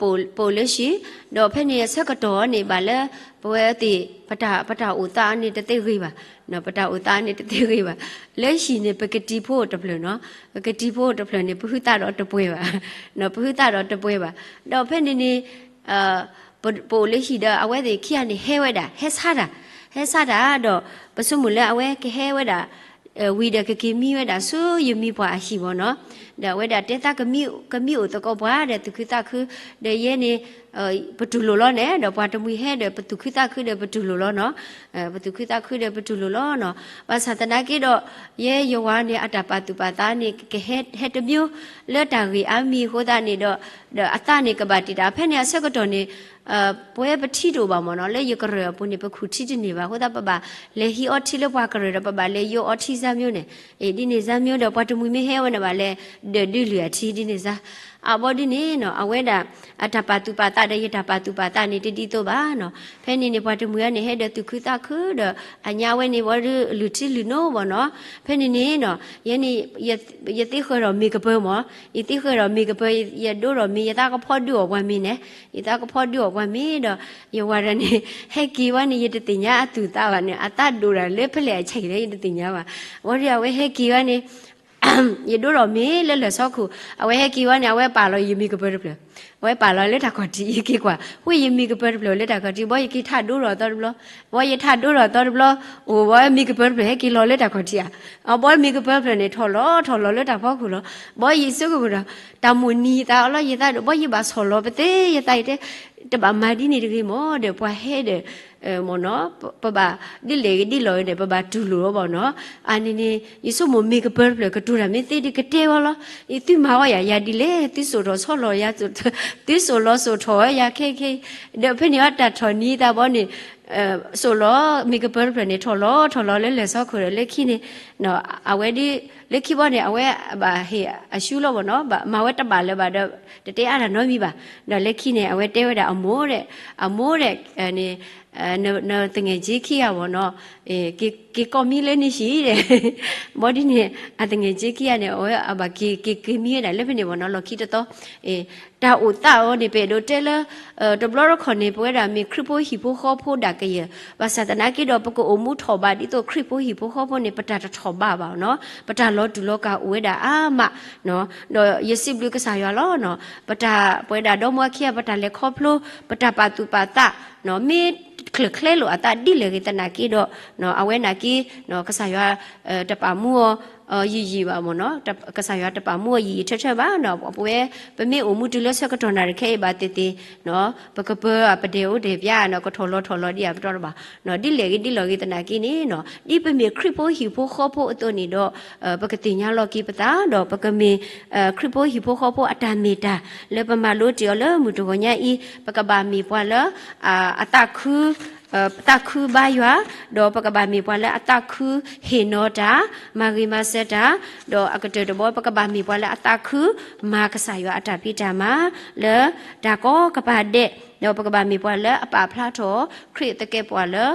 ပအိၣ်လၢဟံၣ်, ဒီးဖဲန့ၣ်အဆၢကတီၢ်န့ၣ် ဘၣ်လၢ ပဝဲသ့ၣ် ပတၢ် ပတၢ်အိၣ်သးန့ၣ်တသ့ဂ့ၤဘၣ်, ပတၢ်အိၣ်သးန့ၣ်တသ့ဂ့ၤဘၣ်, လၢဟံၣ်န့ၣ် ပကတံၤဖိအိၣ်တဖျၢၣ်နီၤ, ပကတံၤဖိအိၣ်တဖျၢၣ်န့ၣ် ပဟုသးဒီးတပှဲၤဘၣ်, ပဟုသးဒီးတပှဲၤဘၣ်, ဒီးဖဲန့ၣ်န့ၣ် ပ ပအိၣ်လၢဟံၣ်ဒီး အဝဲသ့ၣ်ခံဂၤန့ၣ်ဟဲဝဲဒၣ် ဟဲဆါတၢ်, ဟဲဆါတၢ်ဒီး ပဆိကမိၣ်လၢအဝဲကဟဲဝဲဒၣ် ဝံၤဒီးကက့ၤမံဝဲဒၣ်ဆူယမံၤပှၢ်အဟံၣ်ဘၣ်နီၤ, ဒီးအဝဲဒၣ်တဲသး ကမံအိၣ်သကိးပှၤဒီးသူၣ်ခုသးခု, ဒီးယဲန့ၣ် ပတူၢ်လိာ်လီၤန့ၣ် ဒီးပှၤတမှံၤဟဲဒီးပသူၣ်ခုသးခုဒီးပတူၢ်လိာ်လီၤနီၤ, ပသူၣ်ခုသးခုဒီးပတူၢ်လိာ်လီၤနီၤ, ဘၣ်ဆၣ်သနာ်က့ဒီး ယဲယဝၤန့ၣ် အတၢ်ပာ်သူၣ်ပာ်သးန့ၣ် ကဟဲ ဟဲတမံၤ လၢတၢ်ဂ့ၢ်အါမံၤအဃိသတးန့ၣ်ဒီး ဒီးအသးန့ၣ်ကဘၣ်တံာ်တာ် ဖဲန့ၣ်အဆၢကတီၢ်န့ၣ် ပဝဲပထံတအိၣ်ဘၣ်မ့ၢ်နီၤ, လၢယကရၢၢ်အပူၤန့ၣ် ပခူၣ်ထံတန့ၢ်ဘၣ်အဃိသတး ပဘၣ်လဲၤဟံးအီထံလၢပှၤကရၢၢ်ဒီး ပဘၣ်လဲၤယိးအီထံစၢ်မ့ၢ်န့ၣ်, ဒ်န့ၣ်စၢ်မ့ၢ်ဒီး ပှၤတမှံၤမ့ၢ်ဟဲဝဲန့ၣ်ဘၣ်လဲၤ ဒၢးဒုးလုၢ်အထံဒ်န့ၣ်စၢ်, အဘီဒ်န့ၣ်နီၤ အဝဲဒၣ် အတၢ်ပာ်သူၣ်ပာ်သးဒီးယတၢ်ပာ်သူၣ်ပာ်သးန့ၣ် တဒ်သိးဘၣ်နီၤ, ဖဲန့ၣ်န့ၣ် ပှၤတမှံၤအံၤန့ၣ် ဟဲဒီးသူၣ်ခုသးခုဒီး အညါဝဲန့ၣ် ဝဲဒုးလုၢ်ထံလုၢ်နိဘၣ်နီၤ, ဖဲန့ၣ်န့ၣ်နီၤ ယဲန့ၣ် ယသ့ဃၢၤဒီးမ့ၤကပၢၤမ့ၢ်, ယသ့ဃၢၤဒီးမ့ၤကပၢၤ ယဒိဒီးမ့ၤ ယသးကဖီဒုးအီၣ်ပှၤမ့ၤန့ၣ်, ယသးကဖီဒုးအီၣ်ပှၤမ့ၤဒီး ယဝၤဒီးန့ၣ် ဟဲက့ၤဝဲန့ၣ် ယတသ့ၣ်ညါအသူၣ်သးဘၣ်န့ၣ် အသးဒိၣ်တၢ်လၢဖဲလဲၣ်အဆဲးလဲၣ် ယတသ့ၣ်ညါဘၣ်, ဝံၤဒီးအဝဲဟဲက့ၤဝဲန့ၣ် ယဒိဒီးမ့ၤလၢလၢၢ်ဆီခိၣ် အဝဲဟဲက့ၤဝဲန့ၣ် အဝဲပာ်လီၤယမ့ၤကပၢၤတဖျၢၣ်, အဝဲပာ်လီၤလၢတၢ်ခီၣ်ထံး ယက့ၤကွၢ် ဝံၤယမ့ၤကပၢၤတဖျၢၣ်လၢတၢ်ခီၣ်ထံး ဘီယက့ၤထးဒိဒီးအသီတဘျီ, ဘီယထးဒိဒီးအသီတဘျီ, အိၣ်ဘီမ့ၤကပၢၤတဖျၢၣ်ဟဲက့ၤလီၤလၢတၢ်ခီၣ်ထံးဧါ, အဘီမ့ၤကပၢၤတဖျၢၣ်န့ၣ် ထီၣ်လီၤထီၣ်လီၤလၢတၢ်ဖီခိၣ်လီၤ, ဘီယဆိကမိၣ်ဒီး တၢ်မိၣ်နံၤယသးအလီၢ်ယသးဒီး ဘီယဘၣ်ဆီၣ်လီၤပသ့ ယသးယတဲ တဘၣ်မၤဒ်န့ၣ်တဂ့ၤမ့ၢ်ဒီး ပှၤဟဲဒီး မ့ၢ်နီၤ ပဘၣ်ဒ်လဲၣ်ဂ့ၤဒ်လဲၣ်ဂ့ၤဒီး ပဘၣ်တူၢ်လိာ်အီၤဘၣ်နီၤ, အန့ၣ်န့ၣ် ယဆိကမိၣ်မ့ၤကပၢၤတဖျၢၣ် ကတိၤတၢ်မ့ၢ်သ့ဒ်ကတဲဝဲလီၤ, သုမၤအီၤယၤ ယၤဒ်လဲၣ် သုစိာ်ထီၣ်ဆီလီၤယၤ, သုစိာ်လီၤစိာ်ထီၣ်ဝဲယၤခဲခဲ, ဒီးဖဲန့ၣ်အတၢ်ထီၣ်နံၤသးဘီန့ၣ် စိာ်လီၤမ့ၤကပၢၤတဖျၢၣ်န့ၣ် ထီၣ်လီၤထီၣ်လီၤလၢလၢၢ်ဆီခိၣ်ဒီး လၢခံန့ၣ် အဝဲဒ် လၢခံဘီန့ၣ် အဝဲဘၣ်ဟ့ၣ်အရှုံးလီၤဘၣ်နီၤ, မၤဝဲတဘၣ်လၢၤဘၣ်ဒီး တတဲအါတၢ်နီတမံၤဘၣ်, ဒီးလၢခံန့ၣ် အဝဲတဲဝဲဒၣ်အမိၢ်ဒီး အမိၢ်ဒီးန့ၣ် နသငဲးက့ခံဂၤမ့ၢ်နီၤ, က့ၤကိးမံလၢန့ၣ်ဟံၣ်ဒဲး, ဘီဒ်န့ၣ် အသငဲးက့ခံဂၤန့ၣ် အဝဲအဘၣ်က့ၤက့ၤက့ၤမံဝဲဒၣ်လၢဖဲန့ၣ်မ့ၢ်နီၤ လီၢ်ခံတသီ, တၢ်အိၣ်သးအီၤန့ၣ် ပအဲၣ်ဒိးတဲလၢ တဘျီတခီၣ်န့ၣ် ပဝဲဒၣ်မ့ၢ်ခရံာ်ဖိဟံၣ်ဖိဃီဖိဒၣ်ကယၢၢ်, ဘၣ်ဆၣ်သနာ်က့ဒီး ပကအိၣ်မူထီၣ်ဘးဒ်သိးခရံာ်ဖိဟံၣ်ဖိဃီဖိန့ၣ် ပတၢ်တထီၣ်ဘးဘၣ်နီၤ, ပတၢ်လီၤတူာ်လီၤကာ်အိၣ်ဝဲဒၣ်အါမး, ဒီးယစံးဘျုးကစၢ်ယွၤလီၤနီၤ, ပတၢ်ပဝဲဒၣ်ဒီမါခံဂၤ ပတၢ်လဲၤခီဖျိ ပတၢ်ပာ်သူၣ်ပာ်သး မ့ၢ်ချၢၣ်ချဲလိာ်အသးဒ်လဲၣ်ဂ့ၤသနာ်က့ဒီး အဝဲနာ်က့ ကစၢ်ယွၤ တပာ်မူအီၤ ယံာ်ယံာ်ဘၣ်မ့ၢ်နီၤ, ကစၢ်ယွၤတပာ်မူအီၤယံာ်ယံာ်ထၢထၢဘၣ်နီၤ, ပဝဲ ပမ့ၢ်အိၣ်မူတုၤလၢဆၢကတီၢ်နၣ်ရံၣ်ခဲအံၤဘၣ်သ့ၣ်သ့ၣ် ပကပၢၤပဒဲအိၣ်ဒဲးပျါနီၤ, ကထီၣ်လီၤထီၣ်လီၤဒံးအပတီၢ်တဘၣ်, ဒ်လဲၣ်ဂ့ၤဒ်လဲၣ်ဂ့ၤသနာ်က့န့ၣ်နီၤ, ဒ်ပမ့ၢ်ခရံာ်ဖိဟံၣ်ဖိဃီဖိအသိးန့ၣ်ဒီး ပကသ့ၣ်ညါလီၤက့ၤပသး ဒီးပကမ့ၢ် ခရံာ်ဖိဟံၣ်ဖိဃီဖိအတၢ်မ့ၢ်တၢ် လၢပမၤလိတ့ၢ်အီၤလၢမုၢ်တဂီၤညါအံၤ ပကဘၣ်မ့ၢ်ပှၤလၢ အသးခု သးခုဘါယွၤ, ဒီးပကဘၣ်မ့ၢ်ပှၤလၢအသးခုဟ့ၣ်နီၤတၢ်, မၤဂ့ၤမၤစၢၤတၢ်, ဒီးအကတၢၢ်တဘီ ပကဘၣ်မ့ၢ်ပှၤလၢအသးခုမၤကစၢ်ယွၤအတၢ်ဖံးတၢ်မၤ လၢတၢ်ကီကပၤဒဲး, ဒီးပကဘၣ်မ့ၢ်ပှၤလၢအပာ်ဖျါထီၣ်ခရံာ်သကဲးပဝးလၢ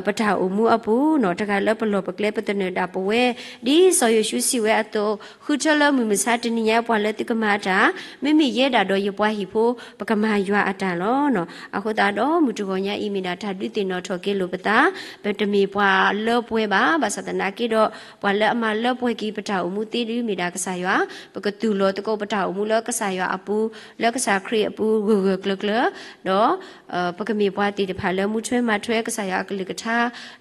ပတၢ်အိၣ်မူအပူၤနီၤ, တဂၤလၢပလီၢ်ပကျဲပသနၢၣ်ဒၣ်ပဝဲ, ဒ်စီၤယိၤၡူစံးဝဲအသိး, ဃုထၢလၢမုၢ်မဆါတနံၤညါပှၤလၢသုကမၤအတၢ်, မ့မ့ၢ်ယဲဒၣ်ဒီးယပှၤဟံၣ်ဖိ ပကမၤယွၤအတၢ်လီၤ. အဃိသတးဒီး မုၢ်တဂီၤညါအံၤမ့ၢ်ဒၣ်တၢ်ဒုးသ့ၣ်နီၣ်ထီၣ်က့ၤလိာ်ပသး, ပတမ့ၢ်ပှၤလၢပှဲၤဘၣ်, ဘၣ်ဆၣ်သနာ်က့ဒီး ပှၤလၢအမၤလၢပှဲၤက့ၤပတၢ်အိၣ်မူသ့ဒုးမ့ၢ်ဒၣ်ကစၢ်ယွၤ, ပကသူၣ်လီၤသကိးပတၢ်အိၣ်မူလၢကစၢ်ယွၤအပူၤ, လၢကစၢ်ခရံာ်အပူၤဂၢၢ်ဂၢၢ်ကျၢၤကျၢၤ, ဒီး ပကမ့ၢ်ပှၤသ့ၣ်တဖၣ်လၢမူထွဲမၤထွဲကစၢ်ယွၤအကလုၢ်ကထါ,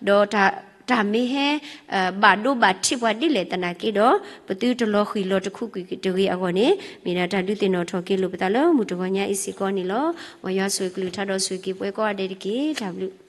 ဒီးတၢ်မ့ၢ်ဟဲ ဘၣ်ဒိဘၣ်ထံးပှၤဒ်လဲၣ်သနာ်က့ဒီး ပသုတလီၤဃံၤလီၤတခူးကွံာ်တဂ့ၤအဂီၢ်န့ၣ် မ့ၢ်ဒၣ်တၢ်ဒုးသ့ၣ်နီၣ်ထီၣ်က့ၤလိာ်ပသးလၢမုၢ်တဂီၤညါအံၤစ့ၢ်ကီးန့ၣ်လီၤ. မ်ယွၤဆိၣ်ဂ့ၤကလုၢ်ကထါဒီးဆိၣ်ဂ့ၤက့ၤပှၤကိးဂၤဒဲးတက့ၢ်. တၢ်ဘျုး